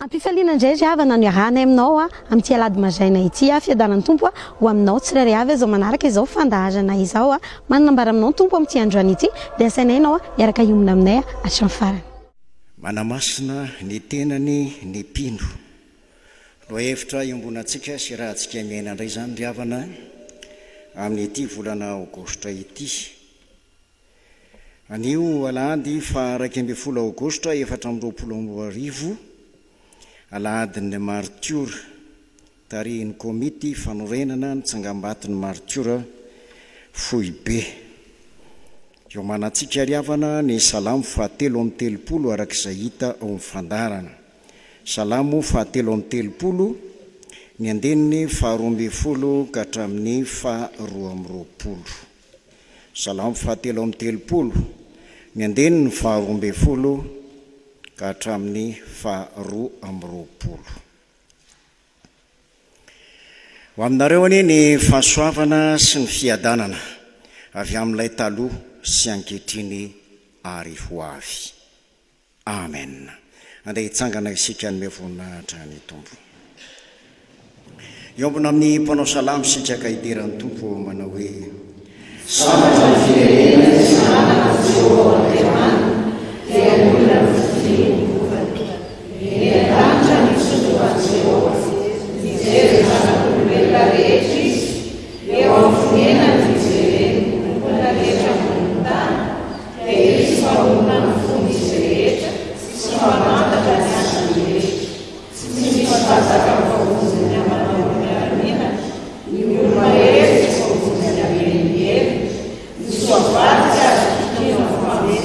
Am-pifaliana indray ry havana no iarahanay aminao amin'ity alahady maraina ity. Fiadanan'ny Tompo ho aminao tsirairay avy izao manaraka izao fandaharana izao. Manana ambara aminao ny Tompo amin'ity androany ity dia asainay ianao hiaraka hiombona aminay hatramin'ny farany. Manamasina ny tenany ny mpino. Lohahevitra iombonantsika sy iarahantsika miaina indray izany ry havana amin'ity volana aogositra ity. Anio alahady faha 11 aogositra 2024, alahadin'ny maritiora, tarihin'ny komity fanorenana ny tsangambaton'ny maritiora foibe. Iomanantsika ry havana ny salamo faha 33 araka izay hita ao amin'ny fandaharana. Salamo faha 33, ny andininy faha 12 ka hatramin'ny faha 22. Salamo fahatelo amby telopolo, ny andininy faharoa ambin'ny folo ka hatramin'ny faharoa amby roapolo. Ho aminareo anie ny fahasoavana sy ny fiadanana avy amin'ilay taloha sy ankehitriny ary ho avy. Amen. Andeha hitsangana isika hanome voninahitra ny Tompo. Hiombona amin'ny mpanao salamo isika ka hidera ny Tompo manao hoe. Sambatra ny firenena izay manana an'i Jehovah Andriamaniny, dia olona nofidiny ho lovany. Eny an-danitra ny fisondrotan'i Jehovah, mijery ny zanak'olombelona rehetra izy, eo amin'ny fonenany no ijereny ny olona rehetra ambonin'ny tany. Dia izy mpamonina ny fon'izy rehetra sy mpamantatra ny asany rehetra. Tsy misy mpanjaka voavonjy ny aman'aon'ny miaramilany, ny olo-mahery tsy voavonjy ny haben'ny heriny, ny soavaly tsy azo tokiana ho mpandresy.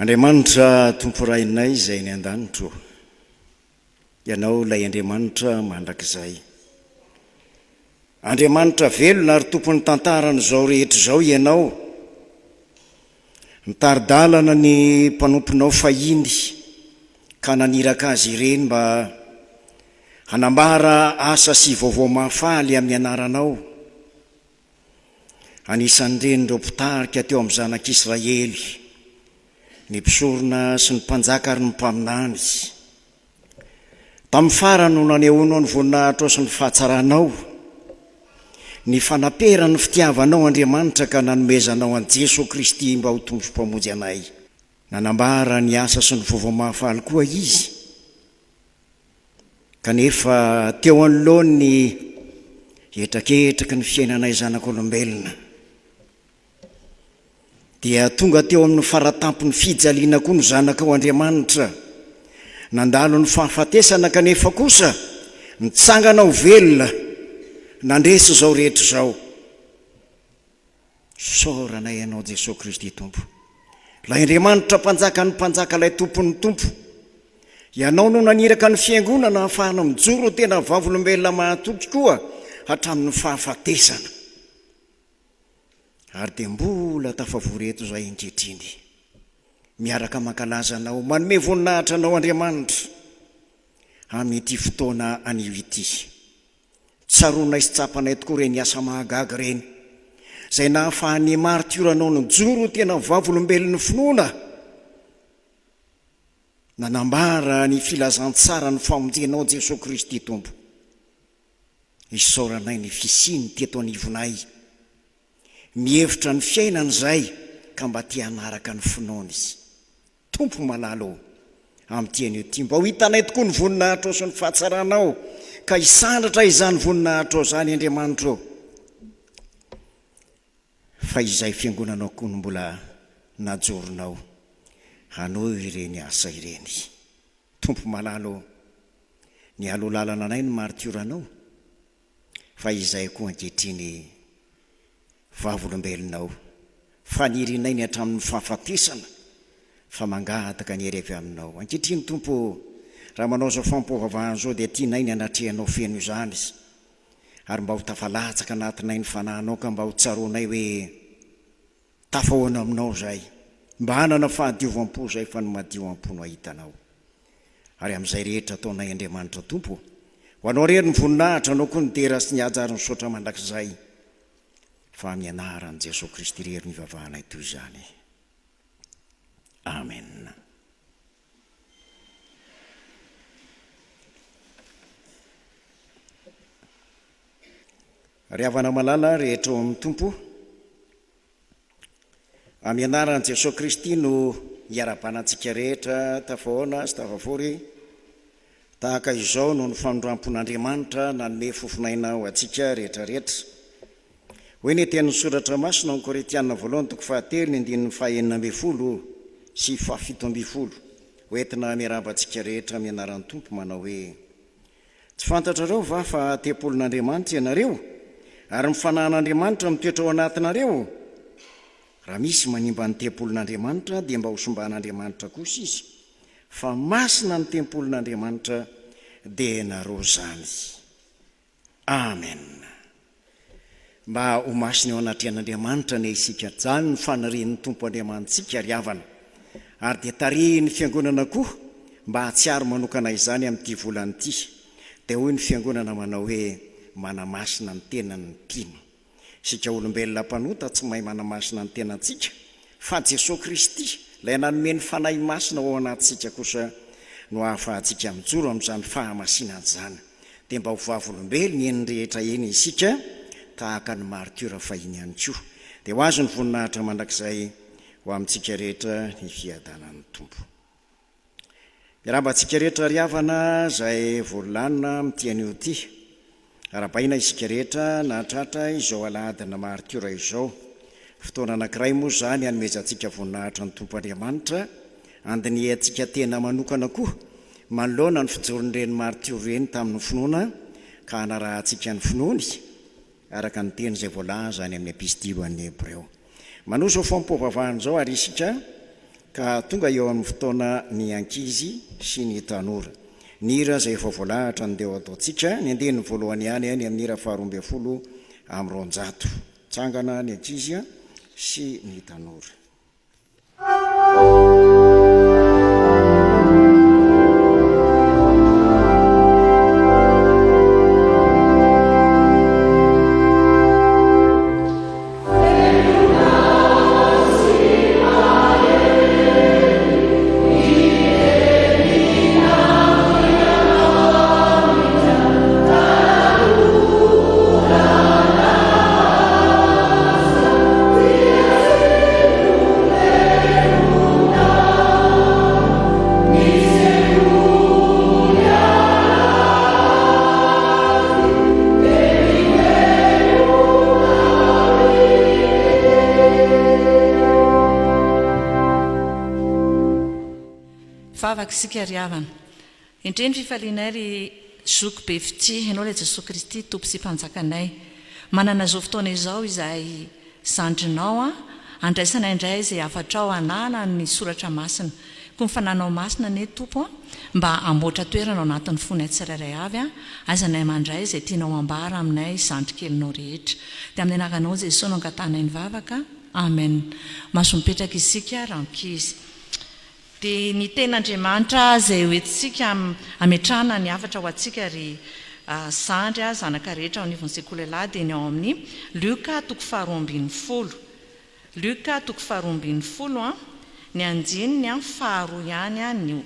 Andriamanitra Tompo Rainay izay any an-danitra ô, Ianao ilay Andriamanitra mandrakizay. Andriamanitra velona ary Tompon'ny tantaran'izao rehetra izao Ianao. Nitari-dalana ny mpanomponao fahiny ka naniraka azy ireny mba hanambara asa sy vaovao mahafaly amin'ny anaranao. Anisan'ireny ireo mpitarika teo amin'ny zanak'Israely, ny mpisorona sy ny mpanjaka ary ny mpaminany. Tamin'ny farany no nanehoanao ny voninahitrao sy ny fahatsaranao, ny fanaperan'ny fitiavanao Andriamanitra ka nanomezanao an'i Jesoa Kristy mba ho Tompo sy Mpamonjy anay. Nanambara ny asa sy ny vaovao mahafaly koa Izy. Kanefa teo anoloan'ny hetraketraky ny fiainanay zanak'olombelona, dia tonga teo amin'ny faratampon'ny fijaliana koa ny Zanakao Andriamanitra, nandalo ny fahafatesana kanefa kosa nitsangana ho velona, nandresy izao rehetra izao. Isaoranay Anao Jesoa Kristy Tompo, Ilay Andriamanitra Mpanjakan'ny mpanjaka, Ilay Tompon'ny tompo. Ianao no naniraka ny Fiangonana hahafahana mijoro ho tena vavolombelona mahatoky koa hatramin'ny fahafatesana. Ary dia mbola tafavory eto izahay ankehitriny, miaraka mankalaza Anao, manome voninahitra Anao Andriamanitra, amin'ity fotoana anio ity. Tsaroanay sy tsapanay tokoa ireny asa mahagaga ireny, izay nahafahan'ny maritioranao nijoro ho tena vavolombelon'ny finoana, nanambara ny filazantsaran'ny famonjenao Jesoa Kristy Tompo. Isaoranay ny fisiany teto anivonay. Mihevitra ny fiainany izay ka mba te hanaraka ny finoany. Tompo malala ô, amin'ity anio ity, mba ho hitanay tokoa ny voninahitrao sy ny fahatsaranao, ka hisandratra izany voninahitrao izany, Andriamanitra ô, fa izay fiangonanao koa no mbola najoronao hanohy ireny asa ireny. Tompo malala ô, nialoha lalana anay ny maritioranao, fa izay koa ankehitriny vavolombelonao, fanirianay ny hatramin'ny fahafatesana, fa mangataka ny hery avy aminao. Ankehitriny, Tompo ô, raha manao izao fanompoam-pivavahana izao, dia tianay ny hanatrehanao feno izany, ary mba ho tafalatsaka anatinay ny Fanahinao, ka mba ho tsaroanay hoe tafahoana aminao izahay, mba hanana fahadiovam-po izahay, fa ny madio am-po no hahita Anao. Ary amin'izay rehetra ataonay Andriamanitra Tompo ô, ho Anao irery ny voninahitra, Anao koa ny dera sy ny haja ary ny saotra mandrakizay, fa amin'ny anaran'i Jesoa Kristy irery no ivavahanay toy izany. Amen. Ry havana malala rehetra ao amin'ny Tompo, Amin'ny anaran'i Jesoa Kristy no iarahabana antsika rehetra tafahaona sy tafavory tahaka izao noho ny famindrampon'Andriamanitra nanome fofon'aina ho antsika rehetra rehetra. Hoy ny tenin'ny Soratra Masina ao amin'ny Korintiana voalohany toko fahatelo ny andininy faha-16 sy fahafito ambinifolo, Hoentina miarahaba antsika rehetra amin'ny anaran'ny Tompo manao hoe, Tsy fantatrareo va fa tempolin'Andriamanitra ianareo, ary ny Fanahin'Andriamanitra mitoetra ao anatinareo? Raha misy manimba ny tempolin'Andriamanitra, dia mba hosimban'Andriamanitra kosa izy, fa masina ny tempolin'Andriamanitra, dia ianareo izany. Amen. Mba ho masina eo anatrehan'Andriamanitra anie isika. Izany no fanirian'ny Tompo Andriamanitsika, ry havana. Ary dia tarihin'ny Fiangonana koa mba hahatsiaro manokana izany amin'ity volana ity. Dia hoy ny Fiangonana manao hoe, Manamasina ny tenany ny mpino. Isika olombelona mpanota tsy mahay manamasina ny tenantsika, fa Jesoa Kristy, Ilay nanome ny Fanahy Masina ho ao anatintsika kosa no ahafahantsika mijoro amin'izany fahamasinana izany. Dia mba ho vavolombelony eny rehetra eny isika, tahaka ny martiora fahiny ihany koa. Dia ho azy ny voninahitra mandrakizay ho amintsika rehetra ny fiadanan'ny Tompo. Miarahaba antsika rehetra ry havana izay vory lanona amin'ity anio ity. Arahabaina isika rehetra nahatratra izao alahadina maritiora izao. Fotoana anankiray moa izany hanomezantsika voninahitra ny Tompo Andriamanitra, handinihantsika tena manokana koa manoloana ny fijoron'ireny maritiora ireny tamin'ny finoana ka hanarahantsika ny finoany araka ny teny izay voalaza any amin'ny Epistily ho an'ny Hebreo. Manohy izao fanompoam-pivavahana izao àry isika. Ka tonga eo amin'ny fotoana ny ankizy sy ny tanora. Ny hira izay efa voalahatra no ndeha ataontsika, ny andininy voalohany ihany ny amin'ny hira faharoa 212. Tsangana ny ankizy sy ny tanora. Vavaka isika ry havana. Endrey ny fifalianay ry Zoky be fitia, Ianao ilay Jesoa Kristy Tompo sy Mpanjakanay. Manana izao fotoana izao izahay zandrinao handraisanay indray izay hafatrao hanala ny soratra masina. Koa ny Fananao Masina anie Tompo a, mba hamboatra toerana ao anatin'ny fonay tsirairay avy a, aizanay mandray izay tianao hambara aminay zandrikelinao rehetra. Dia amin'ny anaranao Jesoa no angatahanay ny vavaka. Amen. Mahazo mipetraka isika rankizy. Dia ny tenin'Andriamanitra izay hoentintsika hametrahana ny hafatra ho antsika ry zandry a, zanaka rehetra ao anivon'ny sekoly alahady dia ny ao amin'ny Lioka toko faharoa ambinifolo. Lioka toko faharoa ambinifolo a, ny andininy a faharoa ihany a no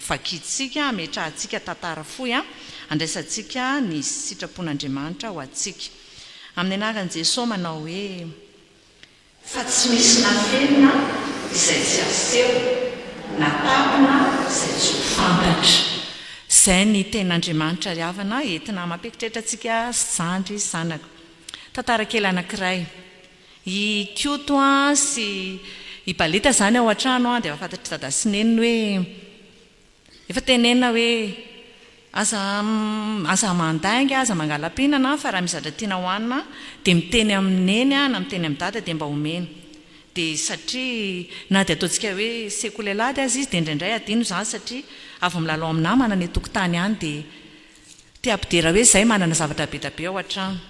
vakintsika hametrahantsika tantara fohy a, handraisantsika ny sitrapon'Andriamanitra ho antsika. Amin'ny anaran'i Jesoa manao hoe. Fa tsy misy nafenina izay tsy aseho, na takona izay tsy ho fantatra. Izay ny tenin'Andriamanitra ry havana entina mampieritreritra antsika zandry zanaka. Tantara kely anankiray. I Koto sy i Balita izany ao an-trano dia efa fantatr'i Dada sy Neny hoe Efa tenenina hoe aza aza mandainga, aza mangala-pihinana fa raha misy zavatra tiana hohanina dia miteny amin'i Neny na miteny amin'i Dada dia mba omena. Dia satria na dia ataontsika hoe sekoly alahady aza izy dia indraindray adino izany satria avy milalao amin'ny namana any an-tokotany any dia te hampidera hoe izay manana zavatra be dia be ao an-trano.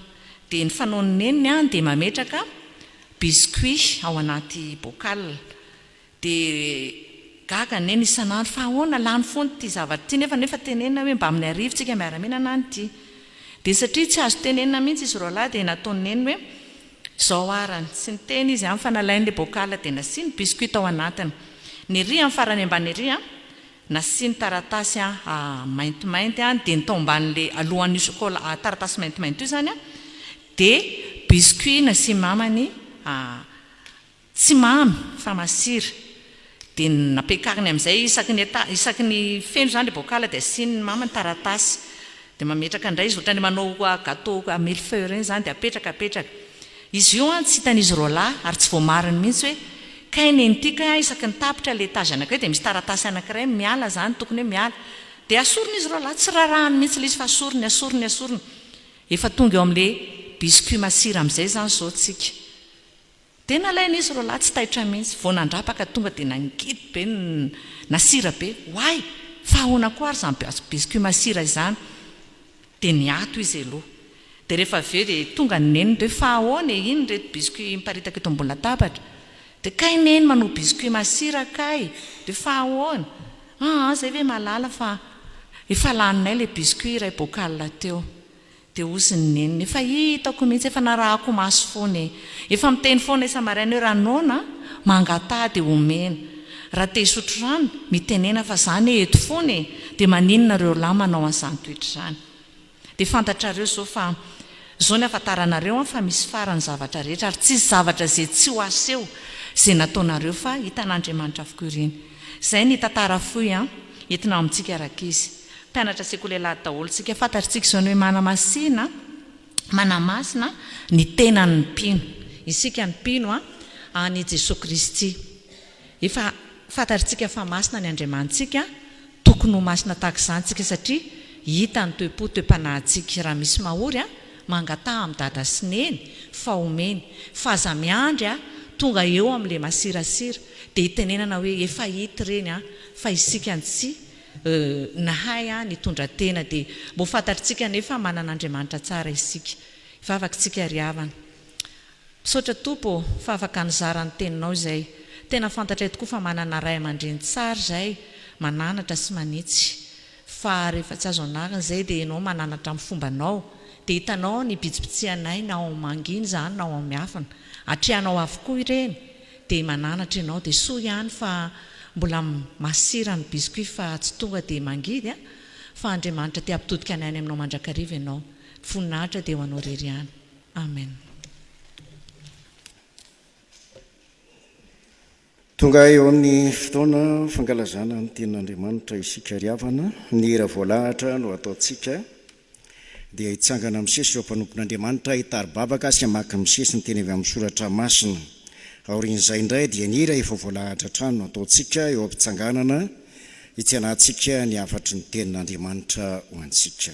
Dia ny fanaon'i Neny dia mametraka biscuit ao anaty bocal. Dia gaga neny isan'andro fa ahoana lany foana ity zavatra ity nefa nefa tenenina hoe mba amin'ny hariva tsika miara-mihinana any ity. Dia satria tsy azo tenenina mihitsy izy roalahy dia nataon'i neny hoe izao arany, tsy niteny izy an fa nalainy ilay bocal dia nasiany biscuit tao anatiny. Ny ery amin'ny farany ambany ery an, nasiany taratasy an maintimainty an, dia ny tao ambanin'ilay alohan'io chocolat taratasy maintimainty io izany an, dia biscuit nasian'i mamany Tsy mamy fa masira. Dia nampiakariny amin'izay isaky ny eta, isaky ny feno izany ilay bocal dia asiany ny mamany taratasy. Dia mametraka indray izy ohatran'ny manao gateau à mille feuilles ireny izany dia apetraka apetraka. Izy io an tsy hitan'izy roalahy ary tsy voamariny mihitsy hoe kay neny ity kay an isaky ny tapitra ilay étage anankiray dia misy taratasy anankiray miala izany tokony hoe miala. Dia asoriny izy roalahy, tsy rarahany mihitsy ilay izy fa asoriny asoriny asoriny. Efa tonga eo amin'ilay biscuit masira amin'izay izany izao tsika. Dia nalain'izy roalahy tsy taitra mihitsy, vao nandrapaka tonga dia nangidy be ny nasira be, oay! Fa ahoana koa ary izany biscuit masira izany? Dia niato izy aloha. Dia rehefa avy eo dia tonga ny neniny dia hoe fa ahoana e, ino ireto biscuit miparitaka eto ambony latabatra? Dia kay neny manao biscuit masira kay! Dia fa ahoana? Aa zay ve mahalala fa efa laninay ilay biscuit iray bocal teo. Dia hozy ny neniny, efa hitako mihitsy, efa narahako maso foana e. Efa miteny foana isa-maraina hoe raha noana, mangataha dia omena. Raha te hisotro rano, mitenena fa za anie eto foana e. Dia maninona ireo lahy manao an'izany toetra izany? Dia fantatrareo izao fa, izao ny ahafantaranareo an fa misy farany zavatra rehetra ary tsisy zavatra izay tsy ho aseho izay nataonareo fa hitan'Andriamanitra avokoa ireny. Izay ny tantara fohy an, entina amintsika rankizy. Mpianatra sekoly alahady daholo tsika, fantatritsika izao ny hoe manamasina, manamasina ny tenan'ny mpino. Isika ny mpino an' i Jesoa Kristy. Efa fantatritsika fa masina ny Andriamanitsika, tokony ho masina tahaka izany tsika satria hita ny toe-po, toe-panahintsika. Raha misy mahory an, mangataha amin'i Dada sy Neny fa omeny. Fa aza miandry an, tonga eo amin'ilay masirasira dia itenenana hoe efa hita ireny an, fa isika no tsy nahay nitondra tena dia mbô fantatritsika anefa manana Andriamanitra tsara isika. Hivavaka isika ry havana. Misaotra Tompo ô fa afaka nizara ny teninao izay. Tena fantatray tokoa fa manana ray aman-dreny tsara izay mananatra sy manitsy. Fa rehefa tsy azo anarina izay dia ianao mananatra amin'ny fombanao. Dia hitanao ny bitsibitsihanay na ao mangina izany na ao miafina. Atrehanao avokoa ireny dia mananatra ianao. Dia soa ihany fa mbola masira ny biscuit fa tsy tonga dia mangidy a! Fa Andriamanitra te hampitodika anay any aminao mandrakariva ianao. Voninahitra dia ho anao irery ihany. Amen. Tonga eo amin'ny fotoana fankalazana ny Tenin'Andriamanitra isika ry havana. Ny hira voalahatra no ataontsika dia hitsangana misesy ireo mpanompon'Andriamanitra hitari-bavaka sy hamaky misesy ny teny avy amin'ny Soratra Masina. Aorian'izay indray dia ny hira efa voalahatra hatrany no ataontsika eo am-pitsanganana hitsenantsika ny hafatry ny Tenin'Andriamanitra ho antsika.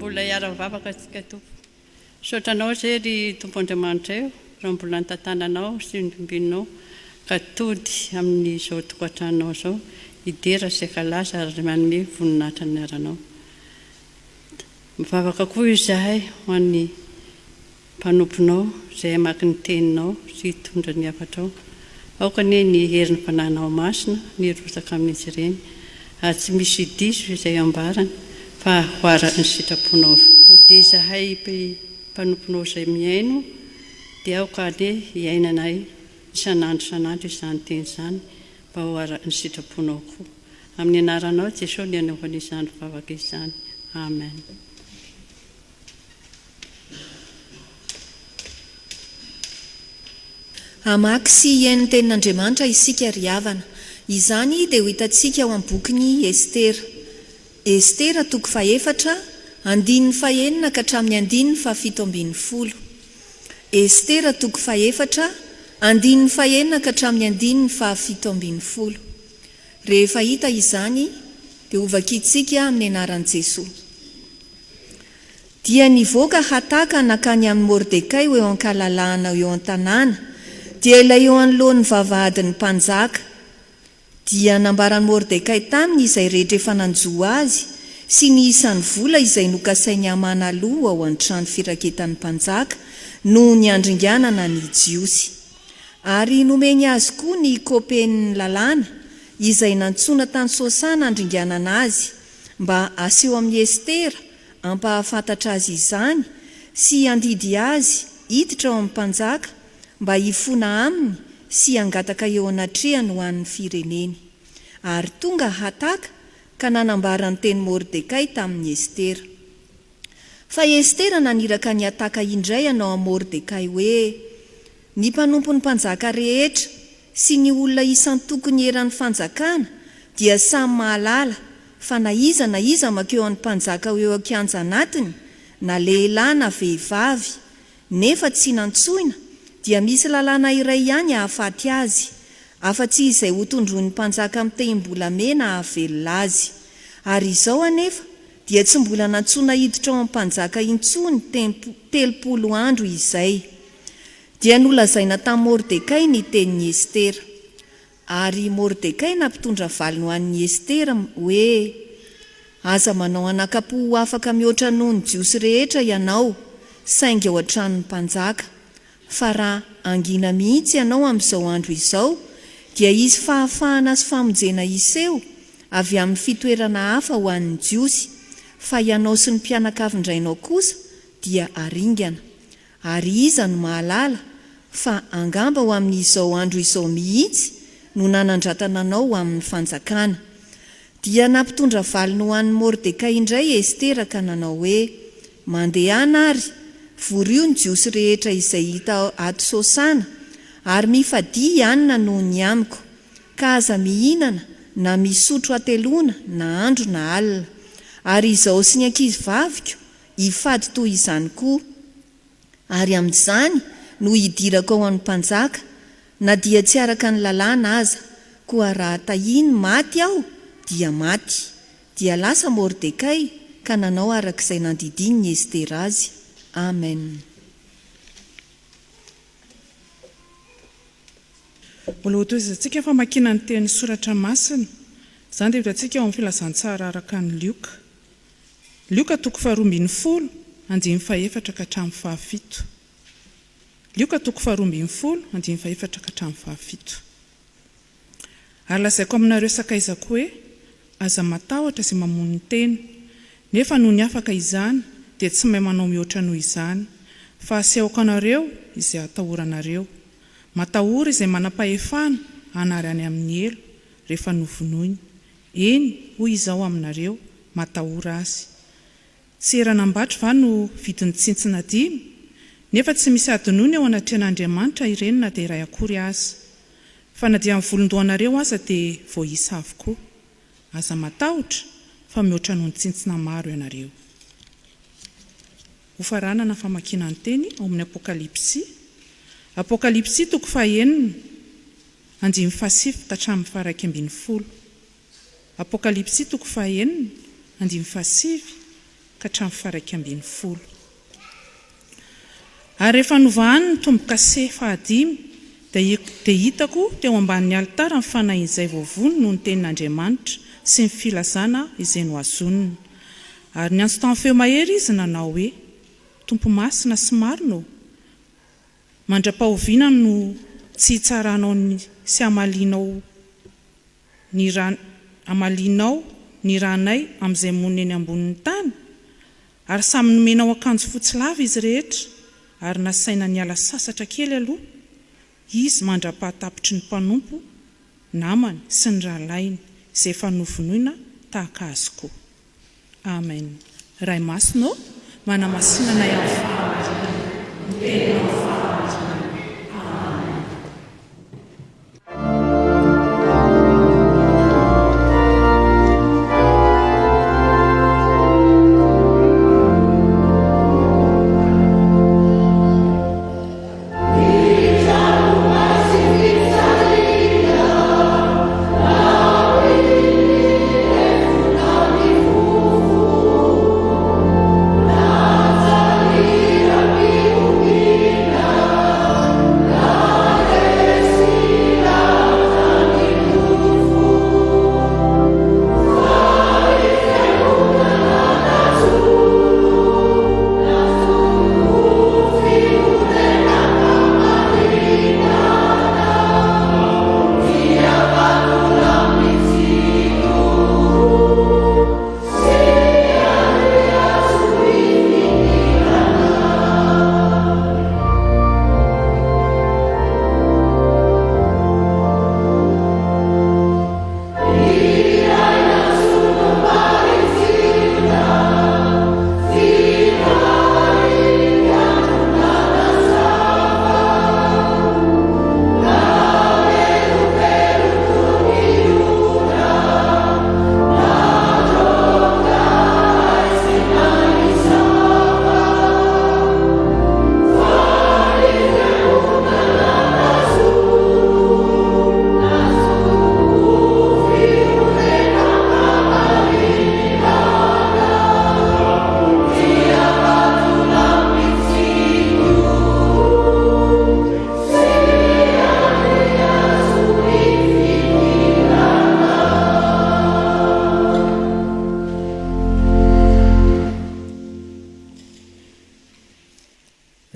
Mbola hiara-mivavaka tsika Tompo. Misaotra Anao izay ry Tompo Andriamanitray o, raha mbola nitantananao sy nodimbininao ka tody amin'izao tokantranonao izao, hidera sy hankalaza ary manome voninahitra ny anaranao. Mivavaka koa izahay ho an'ny Mpanomponao izay hamaky ny Teninao sy hitondra ny hafatrao. Aoka anie ny herin'ny Fanahinao Masina ny hirotsaka amin'izy ireny, ary tsy misy diso izay ambarany, fa ho araka ny sitraponao avokoa. Dia izahay mpanomponao izay mihaino, dia aoka anie hiainanay isan'andro isan'andro izany Teny izany, mba ho araka ny sitraponao koa. Amin'ny anaranao Jesoa ny anaovana izany vavaka izany. Amen. Hamaky sy hihaino ny Tenin'Andriamanitra isika ry havana. Izany dia ho hitantsika ao amin'ny bokin'i Estera. Estera toko fahefatra, andininy fahenina ka hatramin'ny andininy fahafito ambin'ny folo. Estera toko fahefatra, andininy fahenina ka hatramin'ny andininy fahafito ambin'ny folo. Rehefa hita izany dia hovakintsika amin'ny anaran'i Jesoa. Dia nivoaka Hataka nankany amin'i Mordekay ho eo an-kalalahana eo an-tanàna, dia ilay eo anoloan'ny vavahadin'ny mpanjaka. Dia nambaran'i Mordekay taminy izay rehetra efa nanjo azy, sy ny isan'ny vola izay nokasain'i Hamana aloa ao an-trano firaketan'ny mpanjaka noho ny handringanana ny Jiosy. Ary nomeny azy koa ny kopen'ny lalàna, izay nantsoina tany Sosana handringanana azy, mba haseho amin'i Estera hampahafantatra azy izany sy handidy azy hiditra ao amin'ny mpanjaka mba hifona aminy sy hangataka eo anatrehany ho an'ny fireneny. Ary tonga Hataka ka nanambara ny teny Mordekay tamin'i Estera. Fa Estera naniraka an'i Hataka indray hanao amin'i Mordekay hoe, Ny mpanompon'ny mpanjaka rehetra sy ny olona isan-tokony eran'ny fanjakana dia samy mahalala fa na iza na iza mankeo amin'ny mpanjaka ho eo an-kianja anatiny, na lehilahy na vehivavy, nefa tsy nantsoina, dia misy lalàna iray ihany hahafaty azy, afa-tsy izay hotondroin'ny mpanjaka amin'ny tehim-bolamena hahavelona azy. Ary izao anefa dia tsy mbola nantsoina hiditra ao amin'ny mpanjaka intsony 30 andro izay. Dia nolazaina tamin'i Mordekay ny tenin'i Estera. Ary i Mordekay nampitondra valiny ho an'i Estera, hoe, Aza manao anakam-po ho afaka mihoatra noho ny Jiosy rehetra ianao, saingy ao an-tranon'ny mpanjaka. Fa raha hangina mihitsy ianao amin'izao andro izao, dia hisy fahafahana sy famonjena hiseho avy amin'ny fitoerana hafa ho an'ny Jiosy, fa ianao sy ny mpianakavin-drainao kosa dia haringana. Ary iza no mahalala fa angamba ho amin'izao andro izao mihitsy no nanandratana anao ho amin'ny fanjakana. Dia nampitondra valiny ho an'i Mordekay indray Estera ka nanao hoe, Mandehana àry, vorio ny Jiosy rehetra izay hita ato Sosana, ary mifadia hanina noho ny amiko, ka aza mihinana na misotro hateloana na andro na alina. Ary izaho sy ny ankizivaviko Hifady toy izany koa. Ary amin'izany no hidirako ao amin'ny mpanjaka, na dia tsy araka ny lalàna aza, koa raha tahiny maty aho, dia maty. Dia lasa Mordekay ka nanao araka izay nandidian'i Estera azy. Amen. Mbola hotohizantsika famakiana ny tenin'ny Soratra Masina. Izany dia hitantsika ao amin'ny Filazantsara araka an'i Lioka. Lioka toko faharoa ambin'ny folo, andininy fahefatra ka hatramin'ny fahafito. Lioka toko faharoa ambin'ny folo, andininy fahefatra ka hatramin'ny fahafito. Ary lazaiko aminareo sakaizako hoe, Aza matahotra izay mamono ny tena, nefa nony afaka izany dia tsy mahay manao mihoatra noho izany, fa asehoko anareo izay atahoranareo. Matahora izay manam-pahefana hanary any amin'ny helo, rehefa novonoiny. Eny, hoy Izaho aminareo, matahora azy. Tsy eran'Ambatry va no vidin'ny tsintsina dimy? Nefa tsy misy hadinoina eo anatrehan'Andriamanitra ireny na dia iray akory aza. Fa na dia ny volon-dohanareo aza dia voaisa avokoa. Aza matahotra, fa mihoatra noho ny tsintsina maro ianareo. Hofaranana ny famakiana ny teny ao amin'ny Apokalypsy. Apokalypsy toko fahenina. Andininy fahasivy ka hatramin'ny faha-iraika ambin'ny folo. Apokalypsy toko fahaenina, andininy fahasivy ka hatramin'ny faha-iraika ambin'ny folo. Ary rehefa novahany ny tombo-kase fahadimy, dia dia hitako teo ambanin'ny alitara ny fanahin'izay voavono noho ny tenin'Andriamanitra sy ny filazana izay nohazoniny. Ary niantso tamin'ny feo mahery izy nanao hoe, Tompo masina sy marina ô, Mandra-pahoviana no tsy hitsaranao ny sy hamalianao ny ra hamalianao ny ranay amin'izay monina eny ambonin'ny tany? Ary samy nomenao akanjo fotsy lava izy rehetra, ary nasaina niala sasatra kely aloha izy mandra-pahatapitry ny mpanompo namany sy ny rahalahiny izay efa novonoina tahaka azy koa. Amen Ray Masina ô manamasina anay amin'ny fahamarinana ny teninao fahamarinana Amen.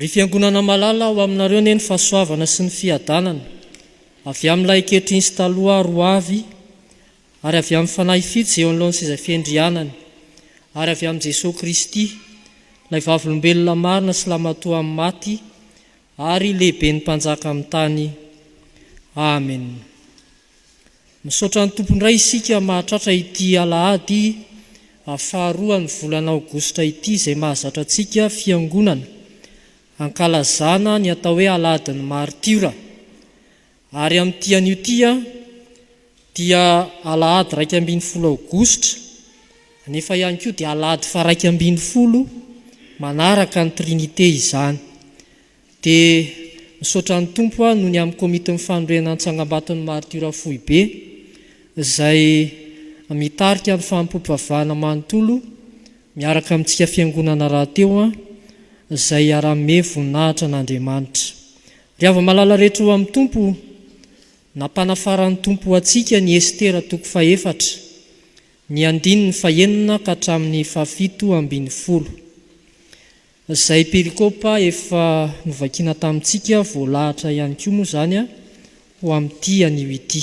Ry Fiangonana malala, ho aminareo anie ny fahasoavana sy ny fiadanana, avy amin'ilay ankehitriny sy taloha ary ho avy, ary avy amin'ny Fanahy fito izay eo anoloan'ny seza fiandrianany, ary avy amin'i Jesoa Kristy, ilay Vavolombelona marina sy Lamatoa amin'ny maty, ary Lehiben'ny Mpanjaka amin'ny tany. Amen. Misaotra ny Tompo indray isika mahatratra ity alahady faharoan'ny volana aogositra ity izay mahazatra antsika Fiangonana ankalazana ny atao hoe alahadin'ny maritiora. Ary amin'ity anio ity dia alahady 11 aogositra nefa ihany koa dia alahady faha-11 manaraka ny Trinite izany. Dia misaotra ny Tompo aho noho ny amin'ny komitin'ny fanorenana ny tsangambaton'ny Maritiora Foibe izay mitarika ny fanompoam-pivavahana manontolo miaraka amintsika Fiangonana rahateo izay hiara-hanome voninahitra an'Andriamanitra. Ry hava-malala rehetra ao amin'ny Tompo, nampanafaran'ny Tompo ho antsika ny Estera toko fahefatra, ny andininy fahenina ka hatramin'ny fahafito ambinifolo. Izay perikopa efa novakiana tamintsika voalahatra ihany koa moa izany ho amin'ity anio ity.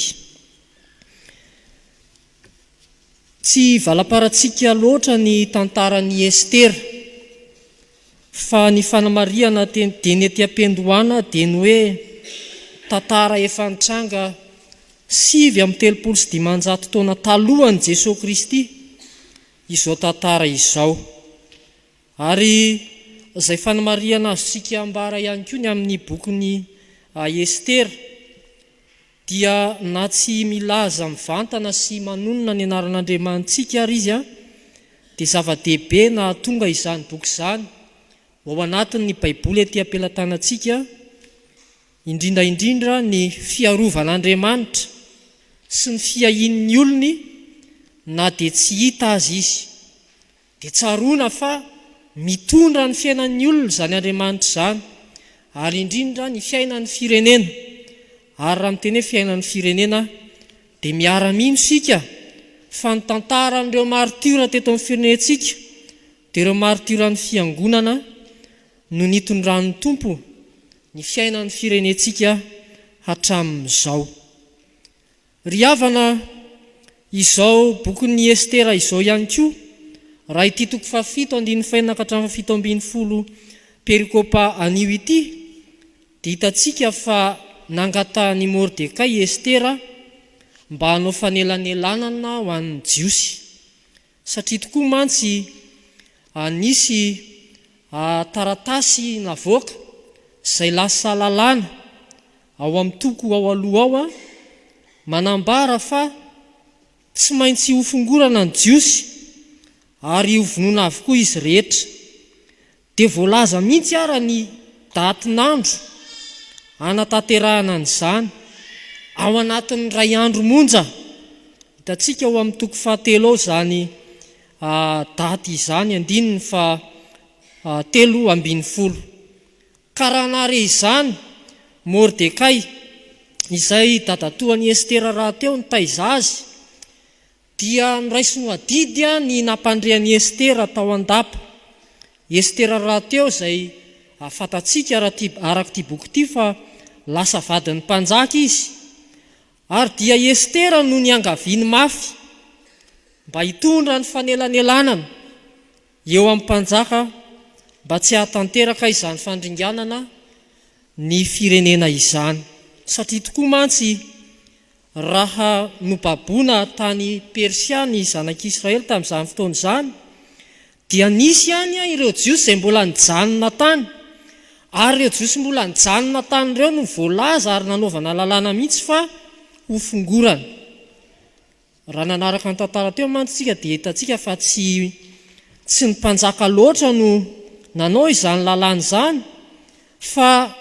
Tsy valamparantsika loatra ny tantaran'i Estera, fa ny fanamarihana dieny ety am-piandohana dia ny hoe tantara efa nitranga 539 taona talohan'i Jesoa Kristy izao tantara izao. Ary izay fanamarihana azontsika ambara ihany koa ny amin'ny bokin'i Estera, dia na tsy milaza mivantana sy manonona ny anaran'Andriamanitsika ary izy, dia zava-dehibe nahatonga izany boky izany ho ao anatin'ny Baiboly ety am-pelatanantsika, indrindra indrindra ny fiarovan'Andriamanitra sy ny fiahian'ny olony na dia tsy hita aza izy. Dia tsaroana fa mitondra ny fiainan'ny olona izany Andriamanitra izany, ary indrindra ny fiainan'ny firenena. Ary raha miteny hoe fiainan'ny firenena dia miara-mino isika fa ny tantaran'ireo martiora teto amin'ny firenentsika dia ireo martioran'ny Fiangonana no nitondran'ny Tompo ny fiainan'ny firenentsika hatramin'izao. Ry havana, izao bokin'i Estera izao ihany koa, raha ity toko fahafito andininy fahenina ka hatramin'ny fahafito ambinifolo perikopa anio ity, dia hitantsika fa nangatahan'i Mordekay i Estera mba hanao fanelanelanana ho an'ny Jiosy. Satria tokoa mantsy nisy taratasy navoaka izay lasa lalàna ao amin'ny toko ao aloha ao manambara fa tsy maintsy hofongorana ny Jiosy ary hovonoina avokoa izy rehetra. Dia voalaza mihitsy ara ny datin'andro hanatanterahana an'izany, ao anatin'ny iray andro monja. Hitantsika ao amin'ny toko fahatelo ao izany daty izany, andininy faha 13. Ka raha nahare izany Mordekay, izay dadatoan'i Estera rahateo nitaiza azy, Dia noraisiny ho adidy ny nampandre an'i Estera tao an-dapa. I Estera rahateo izay fantatsika araka ity boky ity fa lasa vadin'ny mpanjaka izy. Ary dia i Estera no niangaviany mafy mba hitondra ny fanelanelanana eo amin'ny mpanjaka mba tsy hahatanteraka izany fandringanana ny firenena izany. Satria tokoa mantsy Raha nobaboina tany Persia ny Zanak'Israely tamin'izany fotoana izany, dia nisy ihany ireo Jiosy izay mbola nijanona tany. Ary ireo Jiosy mbola nijanona tany ireo no voalaza ary nanaovana lalàna mihitsy fa hofongorana. Raha nanaraka ny tantara teo mantsy isika dia hitantsika fa tsy tsy ny mpanjaka loatra no nanao izany lalàna izany fa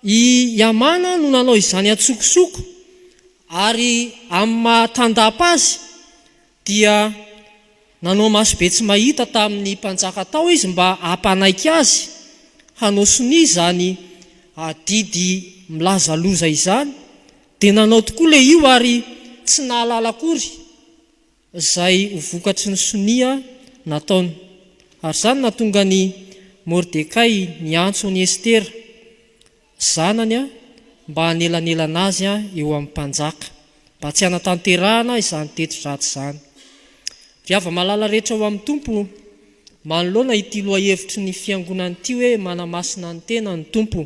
i Hamana no nanao izany an-tsokosoko ary amin'ny maha tandapa azy dia nanao masobe tsy mahita tamin'ny mpanjaka tao izy mba hampanaiky azy hanao sonia izany adidy milaza loza izany Dia nanao tokoa ilay io ary tsy nahalala akory izay ho vokatry ny sonia nataony. Ary izany nahatonga an'i. Mordekay niantso an'i Estera zanany mba hanelanelana azy eo amin'ny mpanjaka, mba tsy hanatanterahana izany teti-dratsy izany. Ry hava-malala rehetra ao amin'ny Tompo, manoloana ity lohahevitry ny Fiangonana ity hoe manamasina ny tena ny Tompo.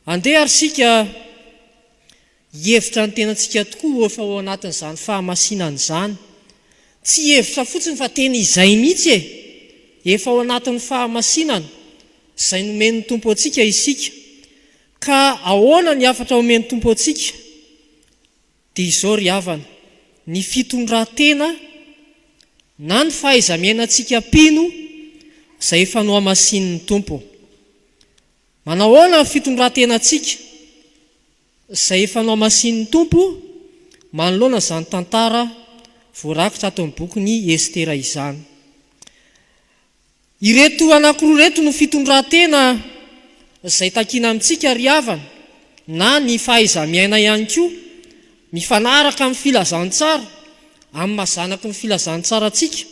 Andeha ary isika hihevitra ny tenantsika tokoa ho efa ao anatin'izany fahamasinana izany. Tsy hihevitra fotsiny fa tena izay mihitsy e! Efa ao anatin'ny fahamasinana izay nomen'ny Tompo antsika isika. Ka ahoana ny hafatra omen'ny Tompo antsika? Dia izao ry havana, ny fitondran-tena na ny fahaiza-miainantsika mpino izay efa nohamasinin'ny Tompo. Manao ahoana ny fitondran-tenantsika izay efa nohamasinin'ny Tompo manoloana izany tantara voarakitra ato amin'ny bokin'i Estera izany? Ireto anankiroa ireto no fitondran-tena izay takiana amintsika ry havana, na ny fahaiza-miaina ihany koa, mifanaraka amin'ny filazantsara, amin'ny maha zanaky ny filazantsara antsika,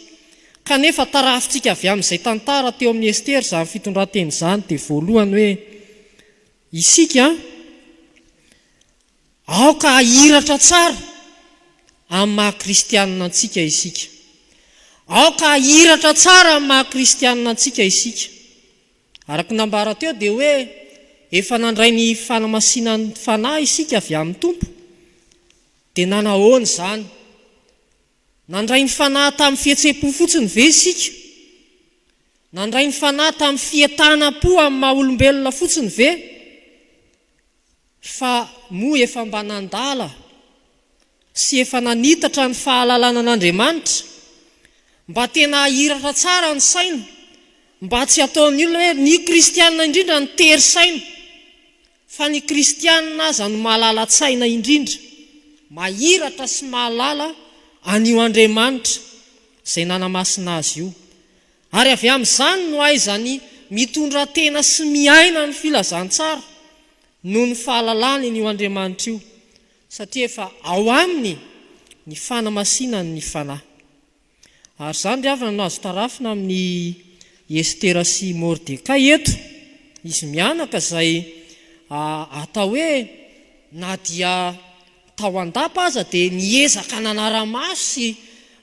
kanefa tarafintsika avy amin'izay tantara teo amin'i Estera izany fitondran-tena izany dia voalohany hoe isika aoka hahiratra tsara amin'ny maha kristianina antsika isika. Aoka hahiratra tsara amin'ny maha kristianina antsika isika. Araka ny nambara teo dia hoe efa nandray ny fanamasinan'ny Fanahy isika avy amin'ny Tompo. Dia nanahoana izany? Nandray ny Fanahy tamin'ny fihetseham-po fotsiny ve isika? Nandray ny Fanahy tamin'ny fientanam-po amin'ny maha-olombelona fotsiny ve? Fa moa efa mba nandala sy efa nanitatra ny fahalalana an'Andriamanitra? Mba tena hahiratra tsara ny saina, mba tsy hataon'ny olona hoe ny kristiana indrindra no tery saina, fa ny kristiana aza no malala-tsaina indrindra, mahiratra sy mahalala an'io Andriamanitra izay nanamasina azy io. Ary avy amin'izany no ahaizany mitondra tena sy miaina ny filazantsara noho ny fahalalany an'io Andriamanitra io, satria efa ao aminy ny fanamasinany ny Fanahy. Ary izany ry havana no azo tarafina amin'i Estera sy Mordekay eto, izy mianaka izay atao hoe na dia Tao an-dapa aza dia niezaka nanara-maso sy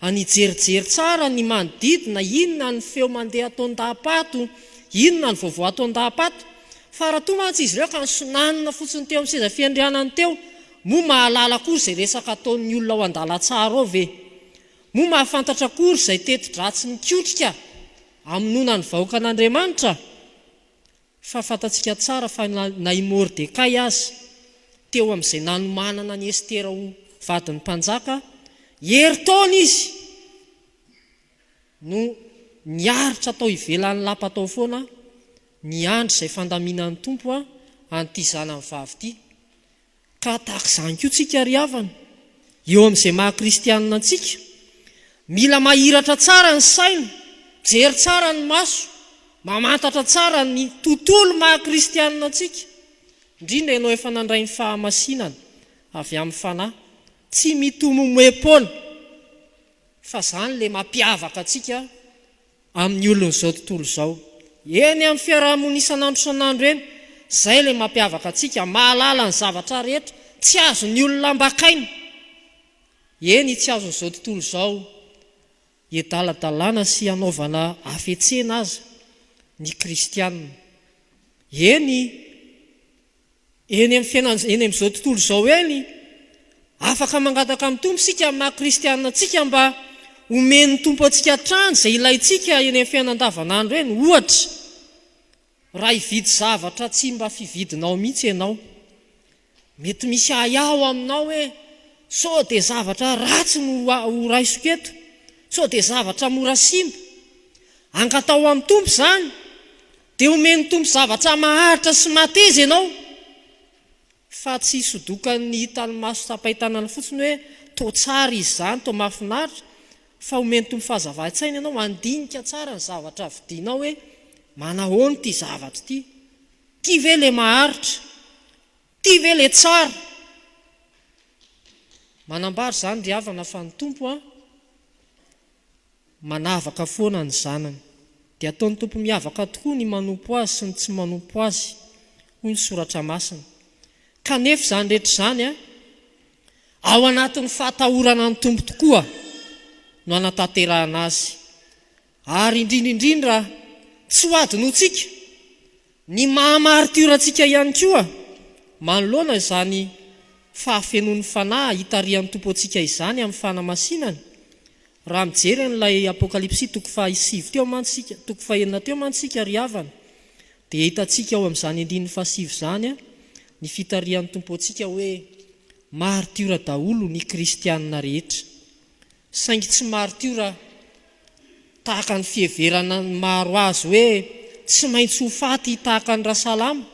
nijerijery tsara ny manodidina, inona ny feo mandeha ato an-dapa ato, inona ny vaovao ato an-dapa ato. Fa raha toa mantsy izy ireo ka nisonanina fotsiny teo amin'ny seza fiandrianany teo, moa mahalala akory izay resaka ataon'ny olona ao an-dalantsara ao ve? Moa mahafantatra akory izay teti-dratsy mikotrika hamonoana ny vahoakan'Andriamanitra? Fa fantatsika tsara fa na i Mordekay aza, teo amin'izay nanomanana an'i Estera ho vadin'ny mpanjaka, herintaona izy no niaritra tao ivelan'ny lapa tao foana, niandry izay fandaminan'ny Tompo an'ity zanany vavy ity. Ka tahaka izany koa tsika ry havana, eo amin'izay maha kristianina antsika, mila mahiratra tsara ny saina, mijery tsara ny maso, mamantatra tsara ny tontolo maha kristianina antsika, indrindra ianao efa nandray ny fahamasinana avy amin'ny Fanahy, tsy mitomomoem-poana, fa izany ilay mampiavaka antsika amin'ny olon'izao tontolo izao. Eny amin'ny fiaraha-monina isan'andro isan'andro eny, izay ilay mampiavaka antsika, mahalala ny zavatra rehetra, tsy azon'ny olona ambakaina. Eny, tsy azon'izao tontolo izao hiadaladalana sy hanaovana hafetsena aza ny kristiana. Eny, Eny amin'ny fiainana, eny amin'izao tontolo izao eny, afaka mangataka amin'ny Tompo isika amin'ny maha kristianina antsika mba homen'ny Tompo antsika hatrany izay ilaintsika eny amin'ny fiainana andavanandro eny. Ohatra, raha hividy zavatra tsy mba fividinao mihitsy ianao, mety misy ahiahy ao aminao hoe sao dia zavatra ratsy no ho raisiko eto, sao dia zavatra mora simba. Angataho amin'ny Tompo izany. Dia omen'ny Tompo zavatra maharitra sy mateza ianao, fa tsy sodokan'ny hitan'ny maso tsapain-tanana fotsiny hoe toa tsara izy izany, toa mahafinaritra, fa omen'ny Tompo fahazavan-tsaina ianao handinika tsara ny zavatra vidianao hoe manahoana ity zavatra ity, ity ve ilay maharitra, ity ve ilay tsara. Manambara izany ry havana fa ny Tompo an! Manavaka foana ny zanany. Dia ataon'ny Tompo miavaka tokoa ny manompo Azy sy ny tsy manompo Azy, hoy ny Soratra Masina. Kanefa izany rehetra izany, ao anatin'ny fahatahorana ny Tompo tokoa no anatanterahana azy. Ary indrindra indrindra tsy ho adinointsika ny maha martiora antsika ihany koa manoloana izany fahafenoan'ny Fanahy itarihan'ny Tompo antsika izany amin'ny fanamasinany. Raha mijery an'ilay Apokalypsy toko faha sivy teo mantsy isika, toko faha enina teo mantsy isika ry havana, dia hitantsika ao amin'izany andininy faha sivy izany ny fitarihan'ny Tompo antsika hoe martiora daholo ny kristianina rehetra. Saingy tsy martiora tahaka ny fiheverana ny maro azy hoe tsy maintsy ho faty tahaka an'i Rasalama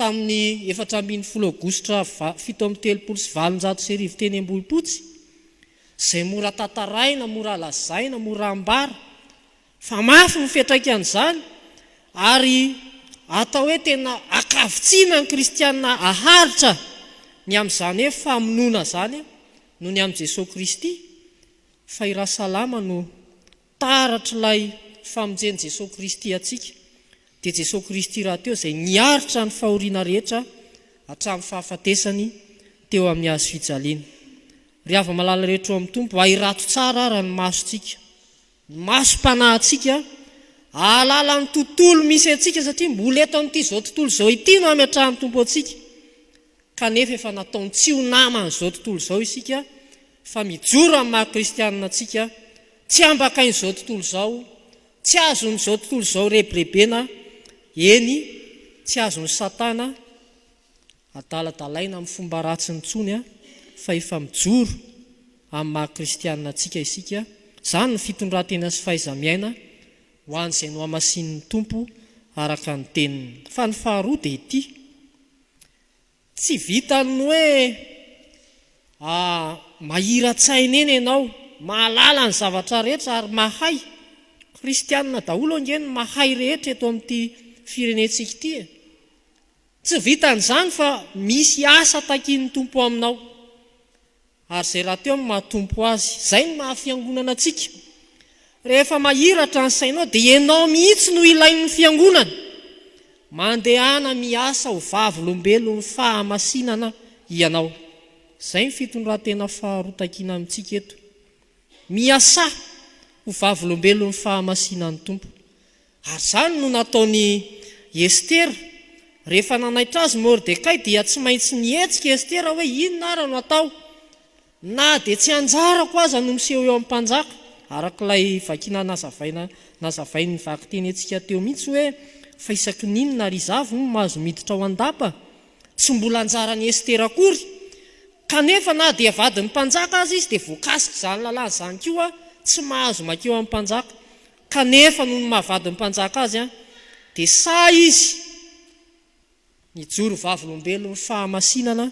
tamin'ny 14 aogositra 1837 teny Ambohipotsy, izay mora tantaraina, mora lazaina, mora ambara, fa mafy ny fiantraikan'izany ary atao hoe tena ankavitsiana ny kristiana haharitra ny amin'izany hoe famonoana izany noho ny amin'i Jesoa Kristy, fa i Rasalama no taratr'ilay famonjen'i Jesoa Kristy antsika, dia Jesoa Kristy rahateo izay niaritra ny fahoriana rehetra hatramin'ny fahafatesany teo amin'ny hazo fijaliana. Ry hava-malala rehetra ao amin'ny Tompo, ahirato tsara ara ny masontsika, ny masom-panahintsika, hahalala ny tontolo misy antsika satria mbola eto amin'ity izao tontolo izao ity no hametrahan'ny Tompo antsika. Kanefa efa nataony tsy ho naman'izao tontolo izao isika fa mijoro amin'ny maha kristianina antsika, tsy ambakain'izao tontolo izao, tsy azon'izao tontolo izao rebirebena, eny, tsy azon'i Satana adaladalaina amin'ny fomba ratsiny intsony fa efa mijoro amin'ny maha kristianina antsika isika, izany ny fitondran-tena sy fahaiza-miaina ho an'izay nohamasinin'ny Tompo araka ny teniny. Fa ny faharoa dia ity. Tsy vitan'ny hoe mahira-tsaina eny ianao, mahalala ny zavatra rehetra ary mahay. Kristianina daholo ange ny mahay rehetra eto amin'ity firenentsika ity e. Tsy vitan'izany fa misy asa takian'ny Tompo aminao. Ary izay rahateo no maha Tompo Azy. Izay no maha Fiangonana antsika. Rehefa mahiratra ny sainao dia ianao mihitsy no ilain'ny Fiangonana. Mandehana miasa ho vavolombelon'ny fahamasinana ianao. Izay ny fitondran-tena faharoa takiana amintsika eto. Miasà ho vavolombelon'ny fahamasinan'ny Tompo. Ary izany no nataon'i Estera. Rehefa nanaitra azy Mordekay dia tsy maintsy nihetsika Estera hoe inona ara no atao? Na dia tsy anjarako aza no miseho eo amin'ny mpanjaka, araka ilay vakina nazavaina nazavain'ny vakiteny antsika teo mihitsy hoe fa isaky ny inona ary iza avy no mahazo miditra ao an-dapa? Tsy mbola anjaran'i Estera akory. Kanefa na dia vadin'ny mpanjaka aza izy dia voakasik'izany lalàna izany koa, tsy mahazo mankeo amin'ny mpanjaka. Kanefa noho ny maha vadin'ny mpanjaka azy dia sahy izy nijoro vavolombelon'ny fahamasinana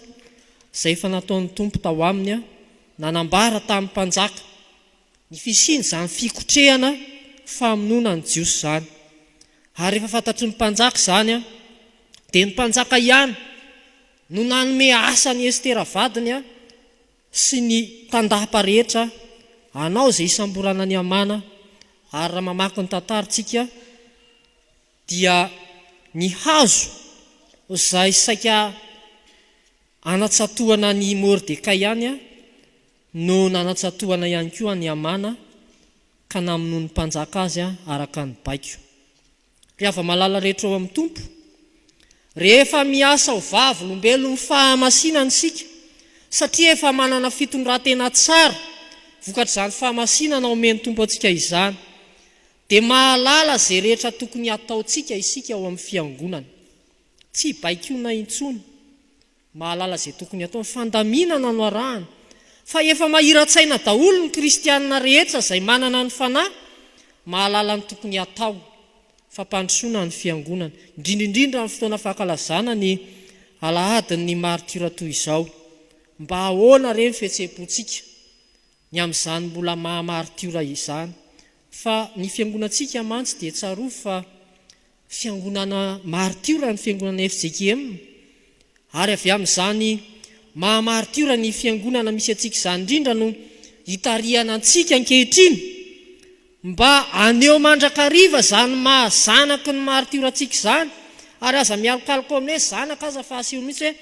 izay efa nataon'ny Tompo tao aminy, nanambara tamin'ny mpanjaka ny fisian'izany fikotrehana famonoana ny Jiosy izany. Ary rehefa fantatry ny mpanjaka izany, dia ny mpanjaka ihany no nanome asa an'i Estera vadiny sy ny tandapa rehetra hanao izay hisamborana an'i Hamana, ary raha mamaky ny tantara isika dia ny hazo izay saika hanatsatohana an'i Mordekay ihany no nanatsatohana ihany koa an'i Hamana ka namonoan'ny mpanjaka azy araka ny baiko. Ry hava-malala rehetra ao amin'ny Tompo, rehefa miasa ho vavolombelon'ny fahamasinana isika, satria efa manana fitondran-tena tsara vokatr'izany fahamasinana omen'ny Tompo antsika izany, dia mahalala izay rehetra tokony hataontsika isika ao amin'ny Fiangonana. Tsy baikoina intsony. Mahalala izay tokony hatao. Ny fandaminana no arahana. Fa efa mahira-tsaina daholo ny kristianina rehetra izay manana ny Fanahy, mahalala ny tokony hatao. Fampandrosoana ny Fiangonana. Indrindra indrindra amin'ny fotoana fankalazana ny Alahadin'ny Martiora toy izao. Mba ahoana re ny fihetseham-pontsika ny amin'izany mbola maha martiora izany? Fa ny Fiangonantsika mantsy dia tsarovy fa Fiangonana martiora ny Fiangonana fjkm, ary avy amin'izany maha martiora ny Fiangonana misy antsika izany indrindra no itarihana antsika ankehitriny. mba haneho mandrakariva izany maha zanaky ny maritiora antsika izany, ary aza mialokaloka ao amin'ny hoe zanaka aza fa aseho mihitsy hoe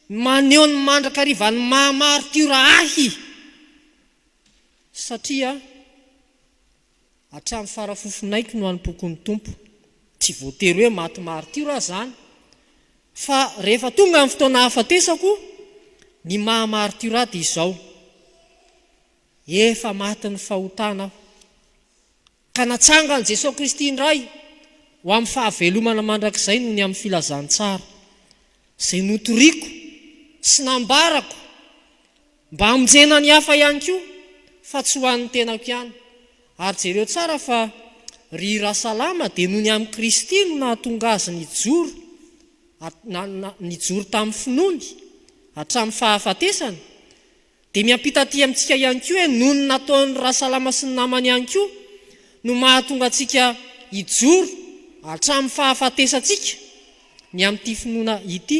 maneho ny mandrakariva ny maha maritiora ahy satria hatramin'ny farafofonaiko no hanompoako ny Tompo. Tsy voatery hoe maty maritiora aho izany fa rehefa tonga ny fotoana hahafatesako, ny maha maritiora ahy dia izao. Efa matin'ny fahotana aho, ka natsangan'i Jesoa Kristy indray ho amin'ny fahavelomana mandrakizay noho ny amin'ny filazantsara, izay notoriko sy nambarako mba hamonjena ny hafa ihany koa, fa tsy ho an'ny tenako ihany. Ary jereo tsara fa ry Rasalama dia noho ny amin'i Kristy no nahatonga azy nijoro, nijoro tamin'ny finoany hatramin'ny fahafatesany, Dia miampita aty amintsika ihany koa hoe noho ny nataon'i Rasalama sy ny namany ihany koa no mahatonga antsika hijoro hatramin'ny fahafatesantsika ny amin'ity finoana ity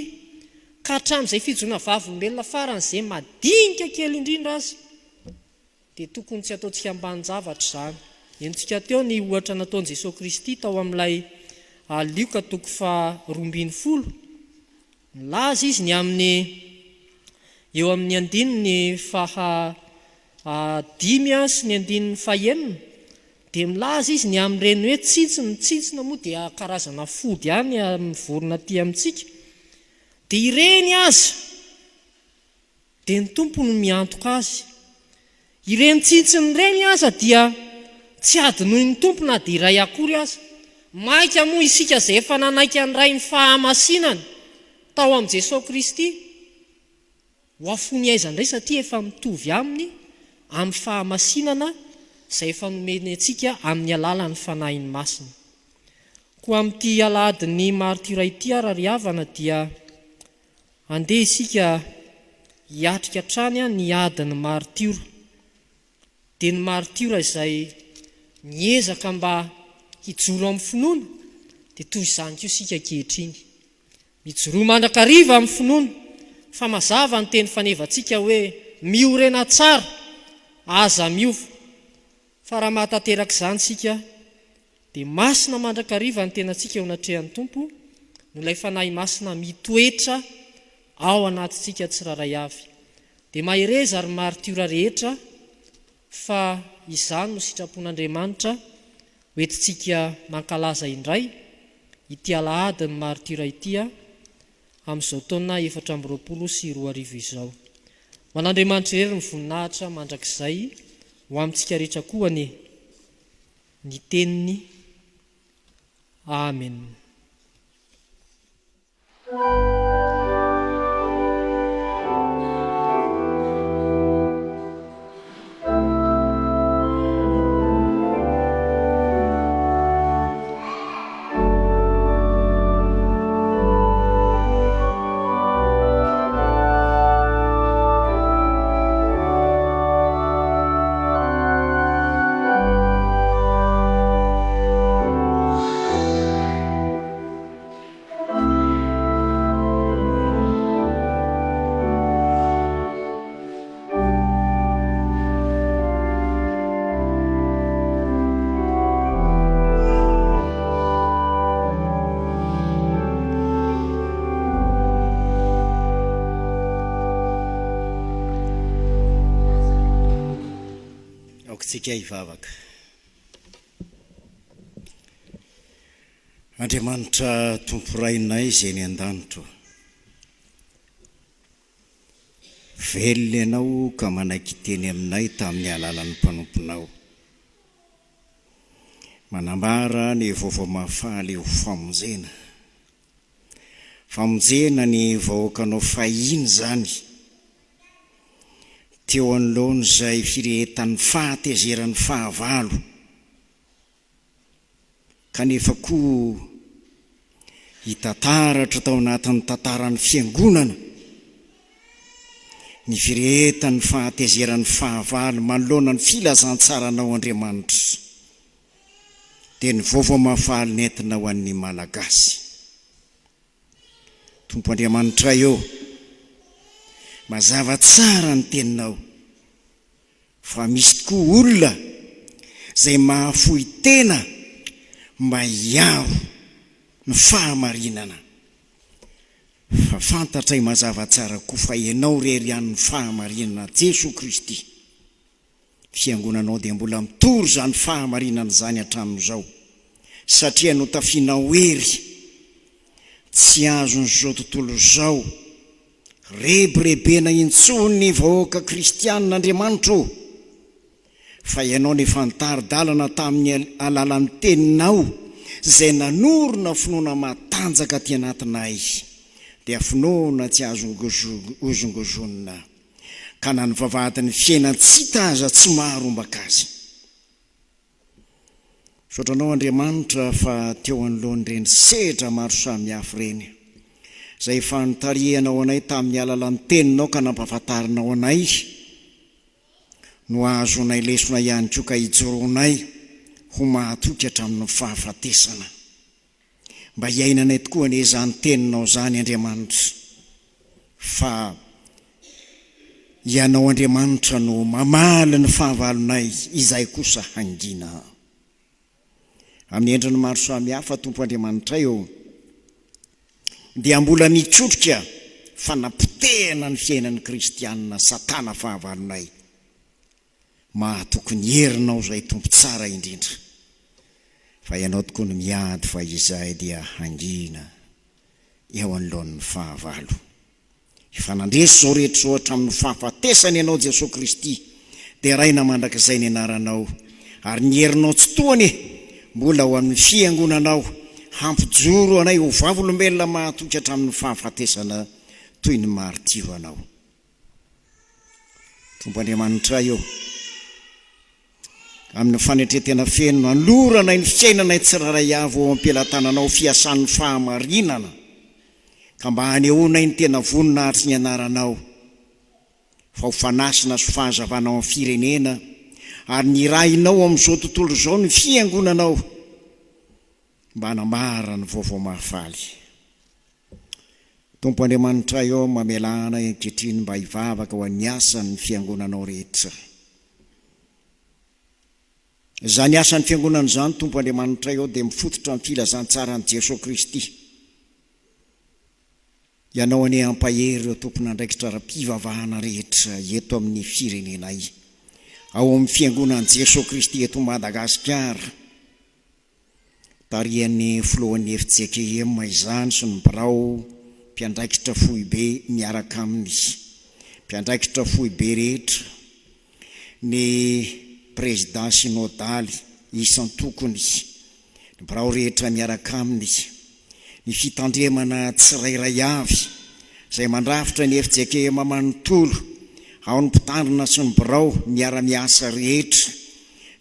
ka hatramin'izay fijoroana vavolombelona faran'izay madinika kely indrindra aza dia tokony tsy ataontsika ambanin-javatra izany. Henontsika teo ny ohatra nataon'i Jesoa Kristy tao amin'ilay Lioka toko faha 12. Nilaza izy ny amin'ny eo amin'ny andininy faha dimy sy ny andininy fahenina dia milaza izy ny amin'ireny hoe tsintsina, ny tsintsina moa dia karazana fody ihany amin'ny vorona aty amintsika, dia ireny aza Dia ny Tompo no miantoka azy. Ireny tsintsiny ireny aza dia tsy hadinoin'ny Tompo na dia iray akory aza. Mainka moa isika izay efa nanaiky handray ny fahamasinany tao amin'i Jesoa Kristy, ho afony aiza indray satria efa mitovy Aminy amin'ny fahamasinana izay efa nomeny antsika amin'ny alalan'ny Fanahiny Masina. Koa amin'ity alahadin'ny maritiora ity ara ry havana dia Andeha isika hiatrika hatrany ny adin'ny maritiora, dia ny maritiora izay miezaka mba hijoro amin'ny finoana, dia toy izany koa isika ankehitriny. Mijoroa mandrakariva amin'ny finoana, fa mazava ny teny fanevantsika hoe miorena tsara, aza miova. Fa raha mahatanteraka izany isika, Dia masina mandrakariva ny tenantsika eo anatrehan'ny Tompo noho ilay Fanahy Masina mitoetra ao anatintsika tsirairay avy. Dia mahereza ry maritiora rehetra fa izany no sitrapon'Andriamanitra ho entintsika mankalaza indray ity alahadin'ny maritiora ity amin'izao taona 2024 izao. Ho an'Andriamanitra irery ny voninahitra mandrakizay ho amintsika rehetra koa anie. Ny teniny. Amen. Aoka isika hivavaka. Andriamanitra Tompo Rainay izay any an-danitra ô. Velona Ianao ka manaiky hiteny aminay tamin'ny alalan'ny mpanomponao. Manambara ny vaovao mahafaly ho famonjena. Famonjena ny vahoakanao fahiny izany, teo anoloan'izay firehetan'ny fahatezeran'ny fahavalo, kanefa koa hita taratra tao anatin'ny tantaran'ny Fiangonana ny firehetan'ny fahatezeran'ny fahavalo manoloana ny filazantsaranao Andriamanitra. Dia ny vaovao mahafaly nentina ho an'ny Malagasy. Tompo Andriamanitray ô, mazava tsara ny teninao fa misy tokoa olona. izay mahafoy tena mba hiaro ny fahamarinana. Fa fantatray mazava tsara koa fa Ianao irery ihany no fahamarinana, Jesoa Kristy. Fiangonanao dia mbola mitory izany fahamarinana izany hatramin'izao, satria notafianao hery tsy azon'izao tontolo izao rebirebena intsony ny vahoaka kristianina Andriamanitra ô! Fa Ianao no efa nitari-dalana tamin'ny alalan'ny Teninao izay nanorina finoana matanjaka aty anatinay, dia finoana tsy azo hozongozonina, ka na ny vavahadin'ny fiainan-tsita aza tsy maharombaka azy. Misaotra Anao Andriamanitra fa teo anoloan'ireny sedra maro samihafa ireny, izay efa notarihanao anay tamin'ny alalan'ny Teninao ka nampahafantarinao anay, no ahazoanay lesona ihany koa ka hijoroanay ho mahatoky hatramin'ny fahafatesana. Mba hiainanay tokoa anie izany teninao izany Andriamanitra fa Ianao Andriamanitra no mamaly ny fahavalonay izahay kosa hangina. Amin'ny endriny maro samihafa Tompo Andriamanitray ô dia mbola mikotrika fanapotehana ny fiainan'ny kristianina satana fahavalonay. Mahatoky ny herinao izay Tompo tsara indrindra fa Ianao tokoa no miady fa izahay dia hangina eo anoloan'ny fahavalo. Efa nandresy izao rehetra izao hatramin'ny fahafatesana Ianao Jesoa Kristy, deraina mandrakizay ny anaranao, ary ny herinao tsy tohana e, mbola ao amin'ny fiangonanao, hampijoro anay ho vavolombelona mahatoky hatramin'ny fahafatesana toy ny martiranao. Tompo Andriamanitray ô, amin'ny fanetren-tena feno no anoloranay ny fiainanay tsirairay avy ho ao am-pelatananao fiasan'ny fahamarinana, ka mba hanehoanay ny tena voninahitry ny anaranao, fa ho fanasina sy fahazavana ao amin'ny firenena, ary nirahinao amin'izao tontolo izao ny fiangonanao mba hanambara ny vaovao mahafaly. Tompo Andriamanitray ô, mamelà anay ankehitriny mba hivavaka ho an'ny asan'ny Fiangonanao rehetra. Izany asan'ny Fiangonana izany, Tompo Andriamanitray ô, dia mifototra amin'ny filazantsaran'i Jesoa Kristy. Ianao anie hampahery ireo tompon'andraikitra ara-pivavahana rehetra eto amin'ny firenenay, ao amin'ny Fiangonan'i Jesoa Kristy eto Madagasikara. Tarihan'ny filohan'ny fjkm izany sy ny birao mpiandraikitra foibe miaraka aminy, mpiandraikitra foibe rehetra, ny prezidà synodaly isan-tokony, ny birao rehetra miaraka aminy, ny fitandremana tsirairay avy izay mandrafitra ny fjkm manontolo, ao ny mpitandrina sy ny birao miara-miasa rehetra,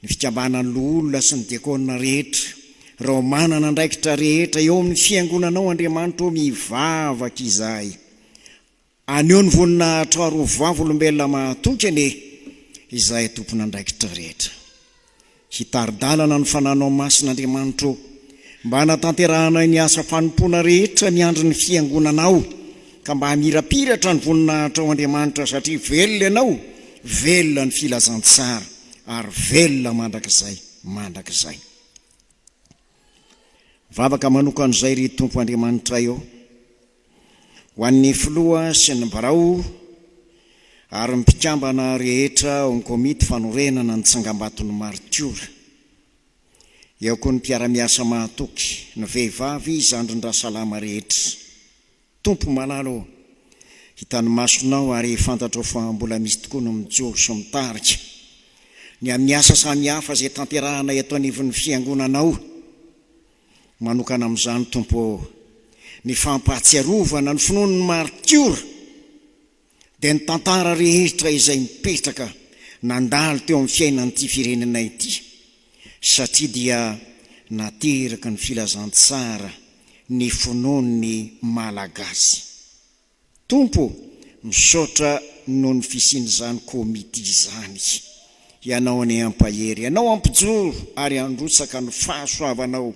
ny fikambanan'ny loholona sy ny diakona rehetra, ireo manana andraikitra rehetra eo amin'ny fiangonanao Andriamanitra ô mivavaka izahay. Aneho ny voninahitrao ary ho vavolombelona mahatoky anie izahay tompon'andraikitra rehetra. Hitari-dalana ny Fananao Masina Andriamanitra ô, mba hanatanterahanay ny asa fanompoana rehetra miandry ny Fiangonanao, ka mba hamirapiratra ny voninahitrao Andriamanitra satria velona Ianao, velona ny Filazantsara, ary velona mandrakizay mandrakizay. Vavaka manokana izay ry Tompo Andriamanitray ô, ho an'ny Filoha sy ny Birao ary ny mpikambana rehetra ao amin'ny Komity fanorenana ny Tsangambaton'ny Martiora. Eo koa ny mpiara-miasa mahatoky, ny vehivavy zandrin-dRasalama rehetra. Tompo malala ô, hitan'ny masonao ary fantatrao fa mbola misy tokoa no mijoro sy mitarika ny amin'ny asa samihafa izay tanterahana eto anivon'ny Fiangonanao. Manokana amin'izany, Tompo ô, ny fampahatsiarovana ny finoan'ny martiora, dia ny tantara rehetra izay mipetraka nandalo teo amin'ny fiainan'ity firenena ity, satria dia nateraky ny filazantsara ny finoan'ny Malagasy. Tompo ô, misaotra noho ny fisian'izany komity izany. Ianao anie hampahery, Ianao hampijoro ary handrotsaka ny fahasoavanao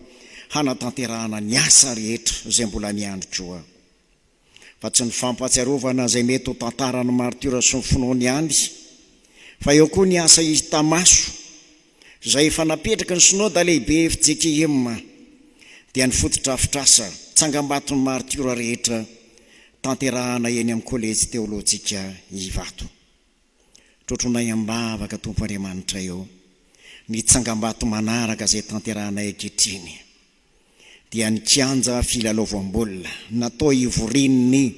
hanatanterahana ny asa rehetra izay mbola miandry koa. Fa tsy ny fampahatsiarovana izay mety ho tantaran'ny martiora sy ny finoany ihany, fa eo koa ny asa hita maso. Izay efa napetraky ny Synoda Lehibe fjkm dia ny fotodrafitrasa tsangambaton'ny maritiora rehetra tanterahana eny amin'ny Kolejy Teolojika Ivato. Trotronay am-bavaka Tompo Andriamanitray ô, ny tsangambato manaraka izay tanterahanay ankehitriny dia ny kianja filalaovam-baolina natao hivorian'ny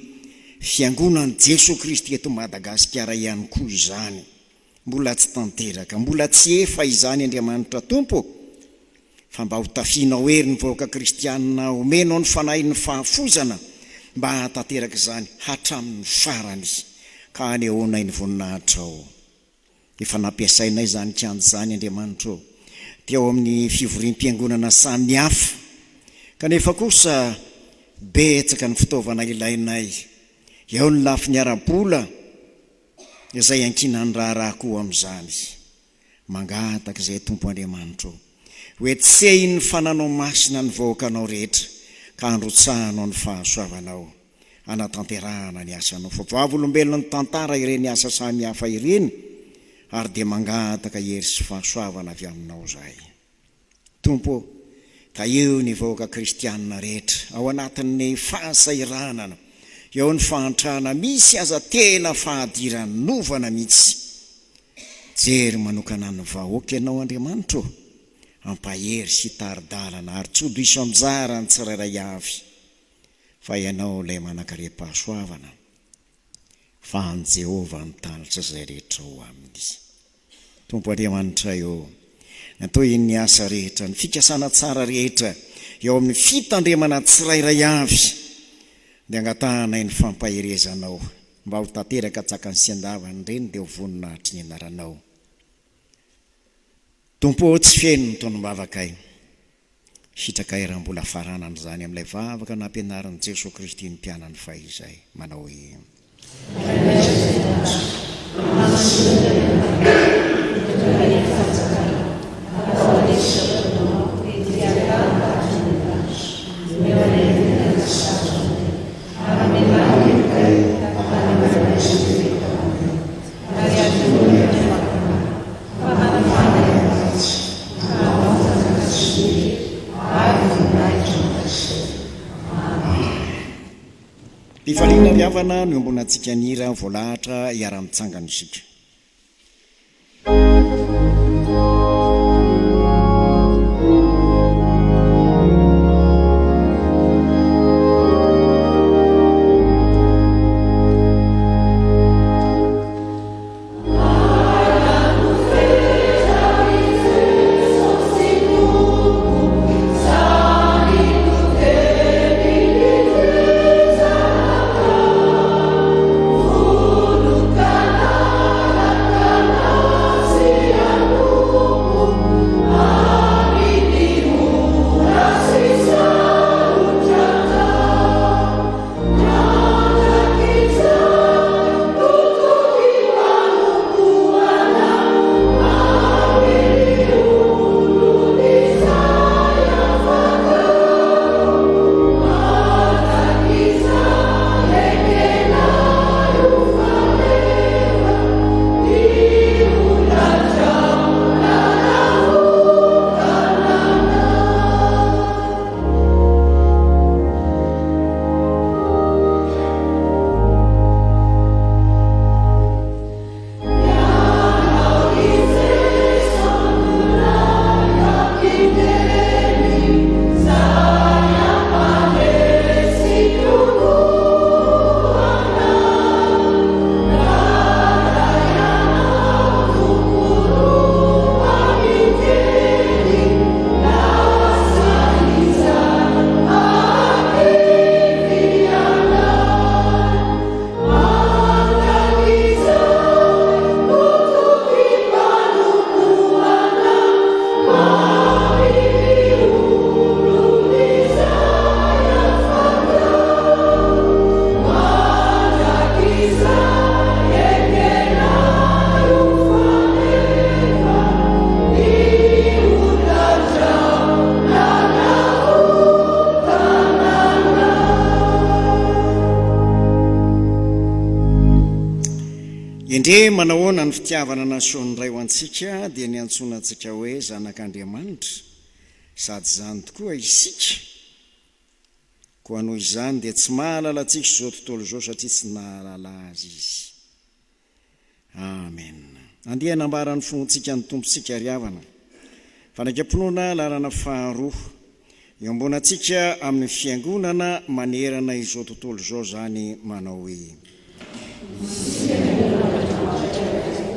Fiangonan'i Jesoa Kristy eto Madagasikara ihany koa izany. Mbola tsy tanteraka, mbola tsy efa izany Andriamanitra Tompo ô! Fa mba ho tafianao hery ny vahoaka kristianina, omenao ny fanahin'ny fahafoizana mba hahatanteraka izany hatramin'ny farany, ka hanehoanay ny voninahitrao. Efa nampiasainay izany kianja izany Andriamanitra ô, teo amin'ny fivoriam-piangonana samihafa, kanefa kosa betsaka ny fitaovana ilainay, eo ny lafiny ara-bola, Izay iankinan'ny raharaha koa amin'izany. Mangataka izay Tompo Andriamanitro ô, ho hetsehin'ny fananao masina ny vahoakanao rehetra ka handrotsahanao ny fahasoavanao hanatanterahana ny asanao. Fa vavolombelon'ny tantara ireny asa samihafa ireny ary dia mangataka hery sy fahasoavana avy aminao izahay. Tompo ô, tahio ny vahoaka kristianina rehetra ao anatin'ny fahasahiranana, eo ny fahantrana, misy aza tena fahadiranovana mihitsy. Jery manokana ny vahoaka Ianao Andriamanitra ô, ampahery sy tari-dalana ary tsy ho diso anjara ny tsirairay avy, fa Ianao ilay manan-karem-pahasoavana. Fa an'i Jehovah ny talotra izay rehetra ao aminy. Tompo Andriamanitray ô, ny tohin'ny asa rehetra, ny fikasana tsara rehetra eo amin'ny fitandremana tsirairay avy, dia angatahanay ny fampaherezanao mba ho tanteraka an-tsakany sy an-davany ireny dia ho voninahitry ny anaranao. Tompo ô, tsy feno ny tonom-bavakay. Sitrakay raha mbola faranana izany amin'ilay vavaka nampianarin'i Jesoa Kristy ny mpianany fahizay, manao hoe. Rainay izay any an-danitra, Amasina ny anaranao, Ho tonga anie ny fanjakanao, Atao anie ny sitraponao, ety an-tany tahaka ny any an-danitra. Omeo anay ny vola tsy sarotra anay, ary mamelà ny helokay tahaka ny namelanay izay meloka taminay. Ary atolory ny fampanahy, fa manafana ny ratsy, ka hanao fanjakana sy hery ary voninahitra mandrakizay. Amen. Fifaliana ry havana no iombonantsika ny hira voalahatra hiara-mitsangana isika. Endrey manahoana ny fitiavana nasehon'ny Ray ho antsika dia niantsoana antsika hoe zanak'Andriamanitra, sady izany tokoa isika. Koa noho izany dia tsy mahalala antsika izao tontolo izao satria tsy nahalala Azy izy. Amen. Andeha hanambara ny finoantsika ny Tompontsika ry havana. Fanekempinoana laharana faharoa. Iombonantsika amin'ny Fiangonana manerana izao tontolo izao izany manao hoe. Isika mino an'Andriamanitra iray,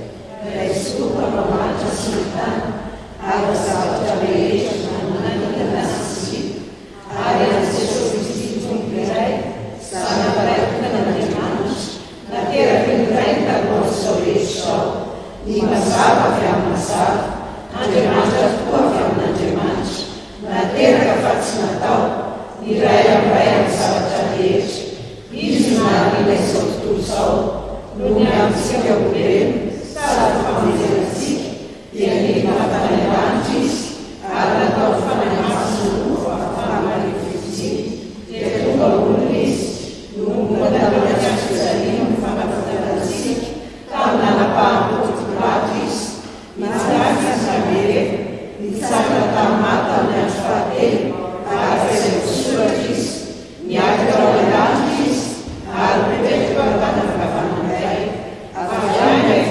Ray sy Tompo Andriamanitra sy ny tany ary ny zavatra rehetra na ny hita na tsy hita, ary an'i Jesosy Kristy Tompo iray, Zanaka Ray tokana-Andriamanitra, Nateraky ny Rainy talohan'izao rehetra izao, ny mazava avy amin'ny mazava, Andriamanitra tokoa avy amin'Andriamanitra, nateraka fa tsy natao, ny Ray amin'ny Ray amin'ny zavatra rehetra. Izy no nahariana izao tontolo izao, noho ny amintsika olombelona, sady ho famonjena antsika, dia nidina avy tany an-danitra Izy, ary natao Fanahy Masina nofo avy tamin'i Maria Virjiny, dia tonga olona Izy, Nohomboana tamin'ny hazo fijaliana ho fanavotana antsika, tamin'ny nanapahan'i Ponty Pilato Izy. Nitsangana Izy ka niverina, nitsangana tamin'ny maty tamin'ny andro fahatelo, araka izay voasoratra Izy. Niakatra ho any an-danitra Izy, ary mipetraka eo an-tanan'ny ankavanan'ny Ray. Avy any.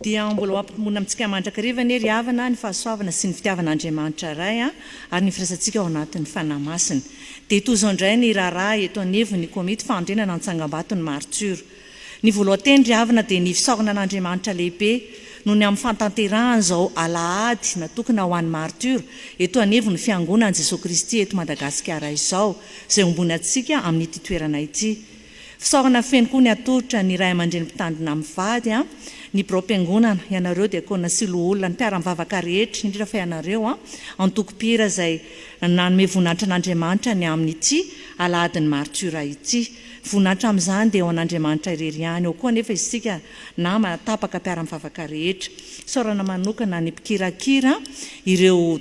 Dia mbola ho ampitomboina amintsika mandrakariva anie ry havana ny fahasoavana sy ny fitiavan'Andriamanitra Ray ary ny firaisantsika ao anatin'ny Fanahy Masina. Dia toy izao indray ny raharaha eto anivon'ny Komity Fanorenana ny Tsangambaton'ny Martiora. Ny voalohan-teny ry havana dia ny fisaorana an'Andriamanitra lehibe noho ny amin'ny fahatanterahany izao alahady natokana ho an'ny Martiora eto anivon'ny Fiangonan'i Jesoa Kristy eto Madagasikara izao izay ombonantsika amin'ity toerana ity. Fisaorana feno koa ny atolotra ny ray aman-dreny mpitandrina mivady, ny biraom-piangonana, ianareo diakona sy loholona, ny mpiara-mivavaka rehetra, indrindra fa ianareo antoko mpihira izay nanome voninahitra an'Andriamanitra ny amin'ity alahadin'ny martiora ity. Ny voninahitra amin'izany dia ho an'Andriamanitra irery ihany. Ao koa anefa isika namana tapaka mpiara-mivavaka rehetra. Fisaorana manokana ny mpikirakira ireo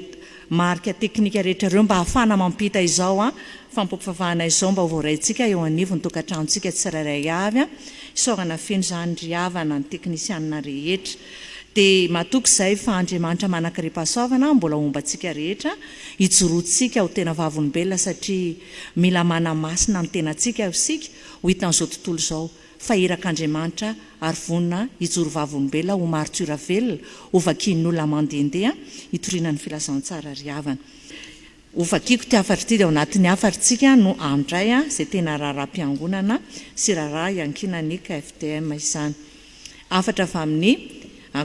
marika teknika rehetra ireo mba hahafahana mampita izao fampopivavahana izao mba ho voaraintsika eo anivon'ny tokantranontsika tsirairay avy. Isaorana feno izany ry havana ny teknisianina rehetra. Dia matoky izahay fa Andriamanitra manan-karem-pahasoavana mbola homba antsika rehetra hijoroantsika ho tena vavolombelona satria mila manamasina ny tenantsika isika ho hitan'izao tontolo izao fa irak'Andriamanitra ary vonona hijoro vavolombelona ho martiora velona ho vakian'ny olona mandehandeha hitoriana ny filazantsara ry havana. Ho vakiako ity hafatra ity dia ao anatin'ny hafatr'tsika no handray izay tena raharaham-piangonana sy raharaha iankinan'ny KFTM izany. Hafatra avy amin'ny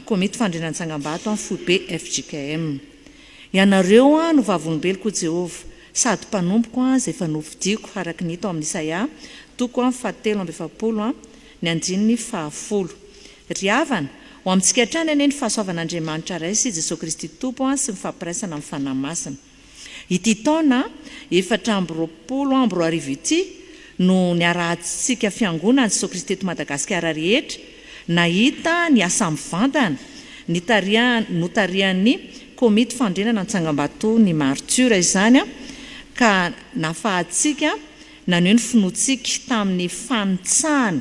Komity Fandrianan-tsangambato Foibe fjkm. Ianareo no vavolombeloko, hoy Jehovah, sady mpanompoko izay efa nofidiko, araka ny hita ao amin'ny Isaia toko fahatelo amby efapolo, ny andininy fahafolo. Ry havana, ho amintsika hatrany anie ny fahasoavan'Andriamanitra Ray sy Jesoa Kristy Tompo sy ny fampiraisana amin'ny Fanahy Masina. Ity taona 2024 ity no niarahantsika Fiangonan'i Jesoa Kristy eto Madagasikara rehetra nahita ny asa mivantana notarihan'ny Komity Fanorenana ny Tsangambato ny Martiora izany ka nafahantsika naneho ny finoantsika tamin'ny fanitsahana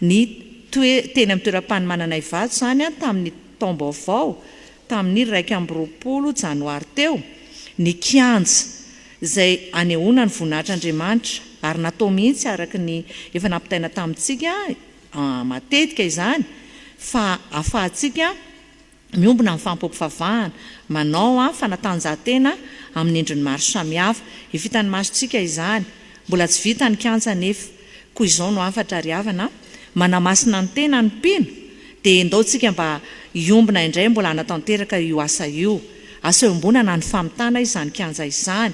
ny toe teny amin'ny toeram-panomanana Ivato izany tamin'ny taom-baovao tamin'ny 21 janoary teo ny kianja izay anehoana ny voninahitr'Andriamanitra ary natao mihitsy araka ny efa nampitaina tamintsika matetika izany fa afahantsika miombona amin'ny fahampoam-pivavahana, manao fanatanjahantena amin'ny endriny maro samihafa. Efa hitan'ny masontsika izany. Mbola tsy vita ny kianja anefa. Koa izao no hafatra ry havana, manamasina ny tena ny mpino, dia endao tsika mba hiombona indray mbola hanatanteraka io asa io. Asa iombonana ny famitana izany kianja izany.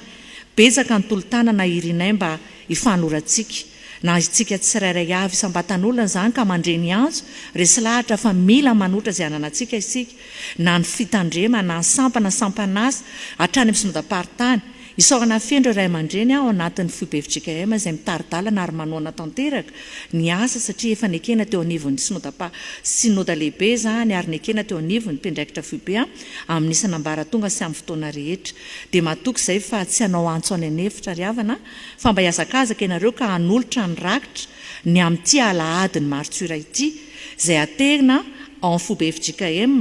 Betsaka ny tolo-tanana irinay mba hifanorantsika. Na isika tsirairay avy isam-batan'olona izany ka mandre ny antso, resy lahatra fa mila manotra izay ananantsika isika, na ny fitandremana, na ny sampana, sampan'asa, hatrany amin'ny synodam-paritany. Isaorana feno ireo ray aman-dreny ao anatin'ny foibe fjkm izay mitari-dalana ary manohana tanteraka ny asa satria efa nekena teo anivon'ny synodam-pa, synoda lehibe izany ary nekena teo anivon'ny mpiandraikitra foibe amin'ny isan'ambaratonga sy amin'ny fotoana rehetra. Dia matoky izay fa tsy hanao antso any an'efitra ry havana fa mba hihazakazaka ianareo ka hanolotra ny rakitra ny amin'ity alahadin'ny martiora ity, izay aterina ao amin'ny foibe fjkm,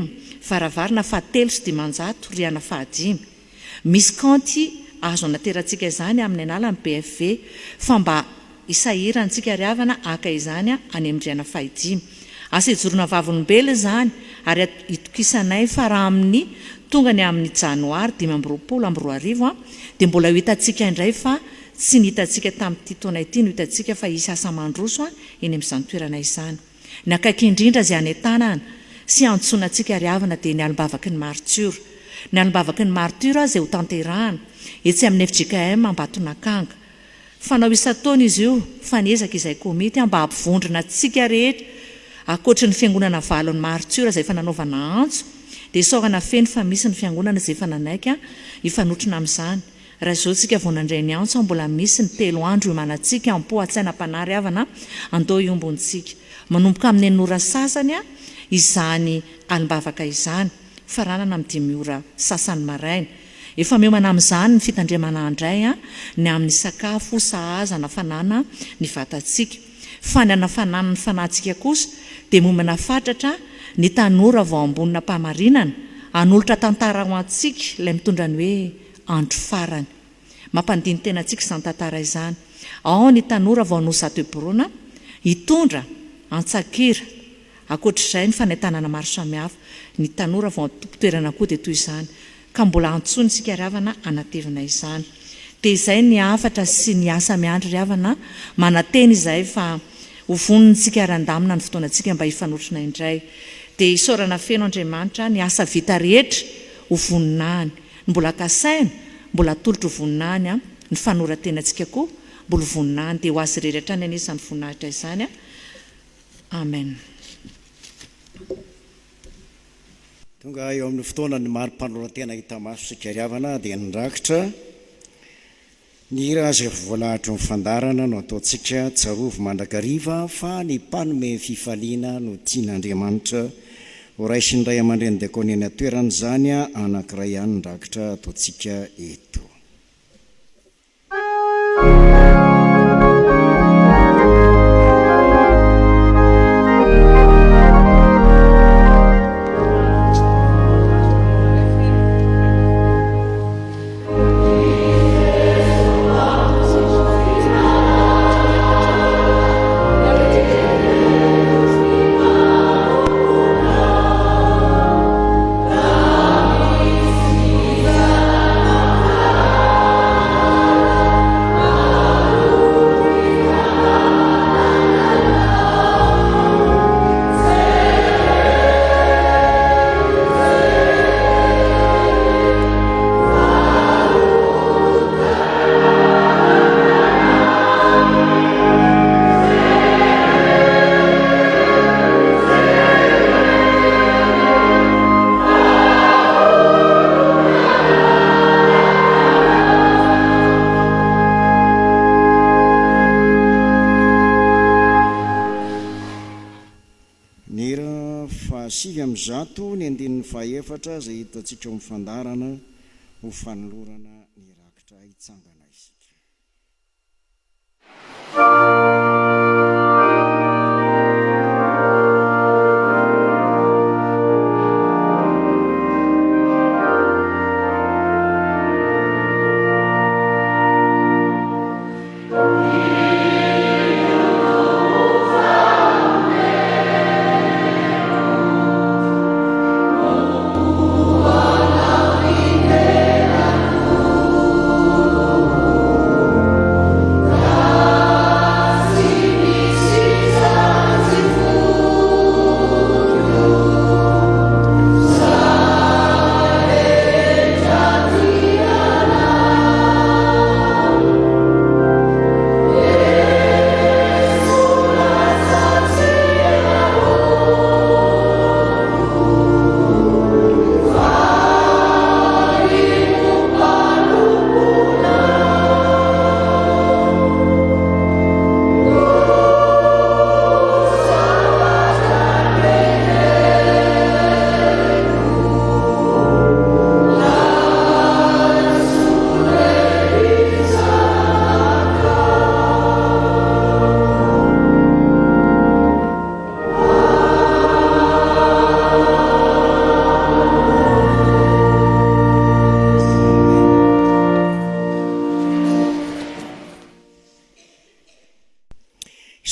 varavarana fahatelo sy dimanjato, rihana fahadimy. Misy kaonty azo anaterantsika izany amin'ny alalan'ny BFV, fa mba hisahirantsika ry havana haka izany any amin'ny rihana fahidimy. Asa ijoroana vavolombelona izany ary itokisanay fa raha amin'ny tonga ny amin'ny janoary 2025 dia mbola ho hitantsika indray fa tsy ny hitantsika tamin'ity taona ity no hitantsika fa hisy asa mandroso eny amin'izany toerana izany. Ny akaiky indrindra izay hanentanana sy hantsoina antsika ry havana dia ny alim-bavaky ny martiora. Ny alim-bavaky ny martiora izay hotanterahana etsy amin'ny fjkm Ambatonakanga. Fanao isan-taona izy io fa niezaka izay komity mba hampivondrona antsika rehetra ankoatry ny fiangonana valon'ny martiora izay efa nanaovana antso dia isaorana feno fa misy ny fiangonana izay efa nanaiky hifanotrona amin'izany. Raha izao tsika vao nandray ny antso mbola misy ny telo andro hiomanantsika am-po an-tsaina am-panahy ry havana andao hiombontsika. Manomboka amin'ny enina ora sasany izany alim-bavaka izany, faranana amin'ny dimy ora sasany maraina. Efa miomana amin'izany ny fitandremana handray ny amin'ny sakafo sahaza hanafanana ny vatantsika. Fa ny hanafanana ny fanahintsika kosa dia miomana fatratra ny tanora vao ambonina am-pahamarinana hanolotra tantara ho antsika ilay mitondra ny hoe andro farany. Mampandini-tena antsika izany tantara izany. Ao ny tanora vao nozato Hebrona hitondra antsakira. Ankoatr'izay ny fanentanana maro samihafa, ny tanora vao tompon-toerana koa dia toy izany. Ka mbola antsoina isika ry havana hanatevina izany. Dia izay ny hafatra sy ny asa miandry ry havana, manantena izahay fa ho vonona isika ary handamina ny fotoanantsika mba hifanotrona indray. Dia isaorana feno Andriamanitra ny asa vita rehetra ho voninahiny. Ny mbola kasaina, mbola atolotra ho voninahiny an, ny fanoran-tenantsika koa mbola ho voninahiny. Dia ho Azy irery hatrany anie izany voninahitra izany an. Amen. Tonga eo amin'ny fotoanan'ny mari-panoran-tena hita maso isika ry havana dia ny rakitra ny hira izay efa voalahatry ny fandaharana no ataontsika tsarovy mandrakariva fa ny mpanome fifaliana no tian'Andriamanitra ho raisin'ny ray aman-dreny diakona eny an-toerana izany anankiray ihany ny rakitra ataontsika eto. Ny hira faha-109, ny andininy fahaefatra, izay hitantsika ao amin'ny fandaharana ho fanolorana ny rakitra hitsangana isika.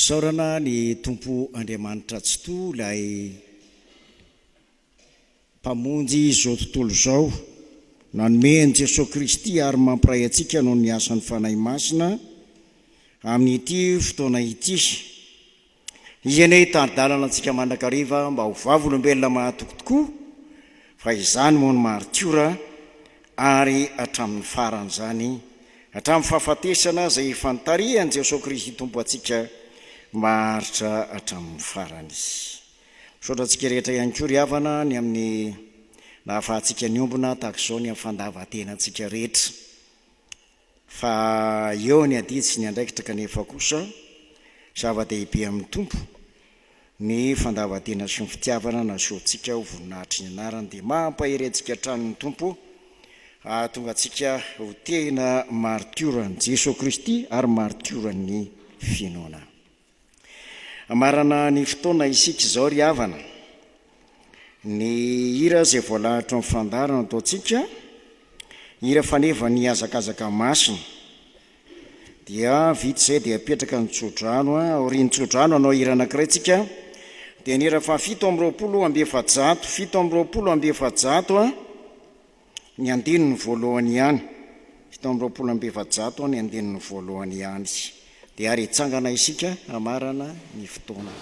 Isaorana ny Tompo Andriamanitra Tsitoha ilay Mpamonjy izao tontolo izao, nanome an'i Jesoa Kristy ary mampiray antsika noho ny asan'ny Fanahy Masina amin'ity fotoana ity. Izy anie hitari-dalana antsika mandrakariva mba ho vavolombelona mahatoky tokoa fa izany moa no maritiora ary hatramin'ny farany izany, hatramin'ny fahafatesana izay efa nitarihan'i Jesoa Kristy Tompo antsika maharitra hatramin'ny farany. Misaotra antsika rehetra ihany koa ry havana ny amin'ny nahafahantsika niombona tahaka izao ny amin'ny fandavan-tenantsika rehetra. Fa eo ny adidy sy ny andraikitra kanefa kosa zava-dehibe amin'ny Tompo ny fandavan-tena sy ny fitiavana nasehontsika ho voninahitry ny anarany dia mampahery antsika hatrany ny Tompo hahatonga antsika ho tena martioran'i Jesoa Kristy ary martioran'ny finoana. Hamarana ny fotoana isika izao ry havana. Ny hira izay voalahatra amin'ny fandaharana ataontsika, hira faneva ny hazakazaka masina. Dia vita izay dia apetraka ny tsodrano, aorian'ny tsodrano hanao hira anankiray tsika. Dia ny hira fahafito amby roapolo amby efajato, 427 a, ny andininy voalohany ihany. 427 ny andininy voalohany ihany. Dia ary hitsangana isika hamarana ny fotoana.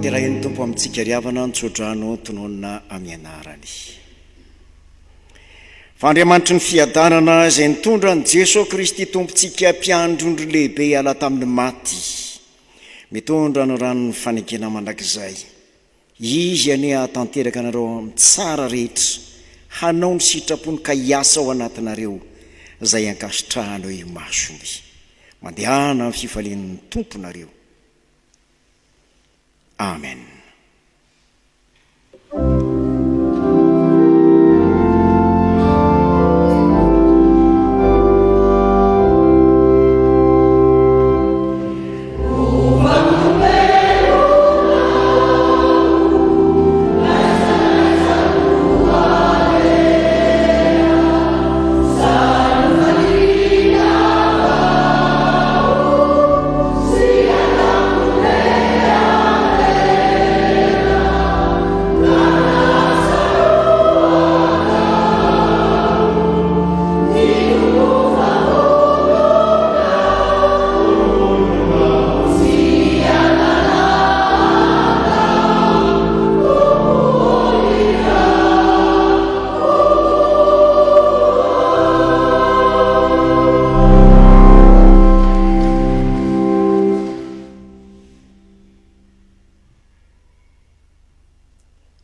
Tanterahin'ny Tompo amintsika ry havana ny tsodrano tononina amin'ny anarany. Fa Andriamanitry ny fiadanana izay nitondra an'i Jesoa Kristy Tompontsika mpiandry ondry lehibe hiala tamin'ny maty, mitondra ny ranon'ny fanekena mandrakizay. Izy anie hahatanteraka anareo amin'ny tsara rehetra, hanao ny sitrapony ka hiasa ao anatinareo izay ankasitrahany eo imasony. Mandehana amin'ny fifalian'ny Tompo nareo. Amen.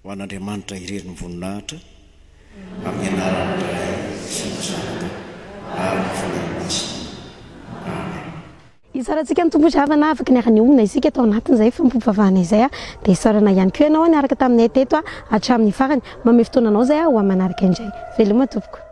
Ho an'Andriamanitra irery ny voninahitra, amin'ny anaran'ny Ray sy ny Zanaka ary ny Fanahy Masina. Amen. Isaorantsika ny Tompo ry havana afaka niara-niombona isika tao anatin'izay fampivavahana izay dia isaorana ihany koa ianao niaraka taminay teto hatramin'ny farany. Mamehy fotoana anao izay ho amin'ny manaraka indray. Veloma tompoko.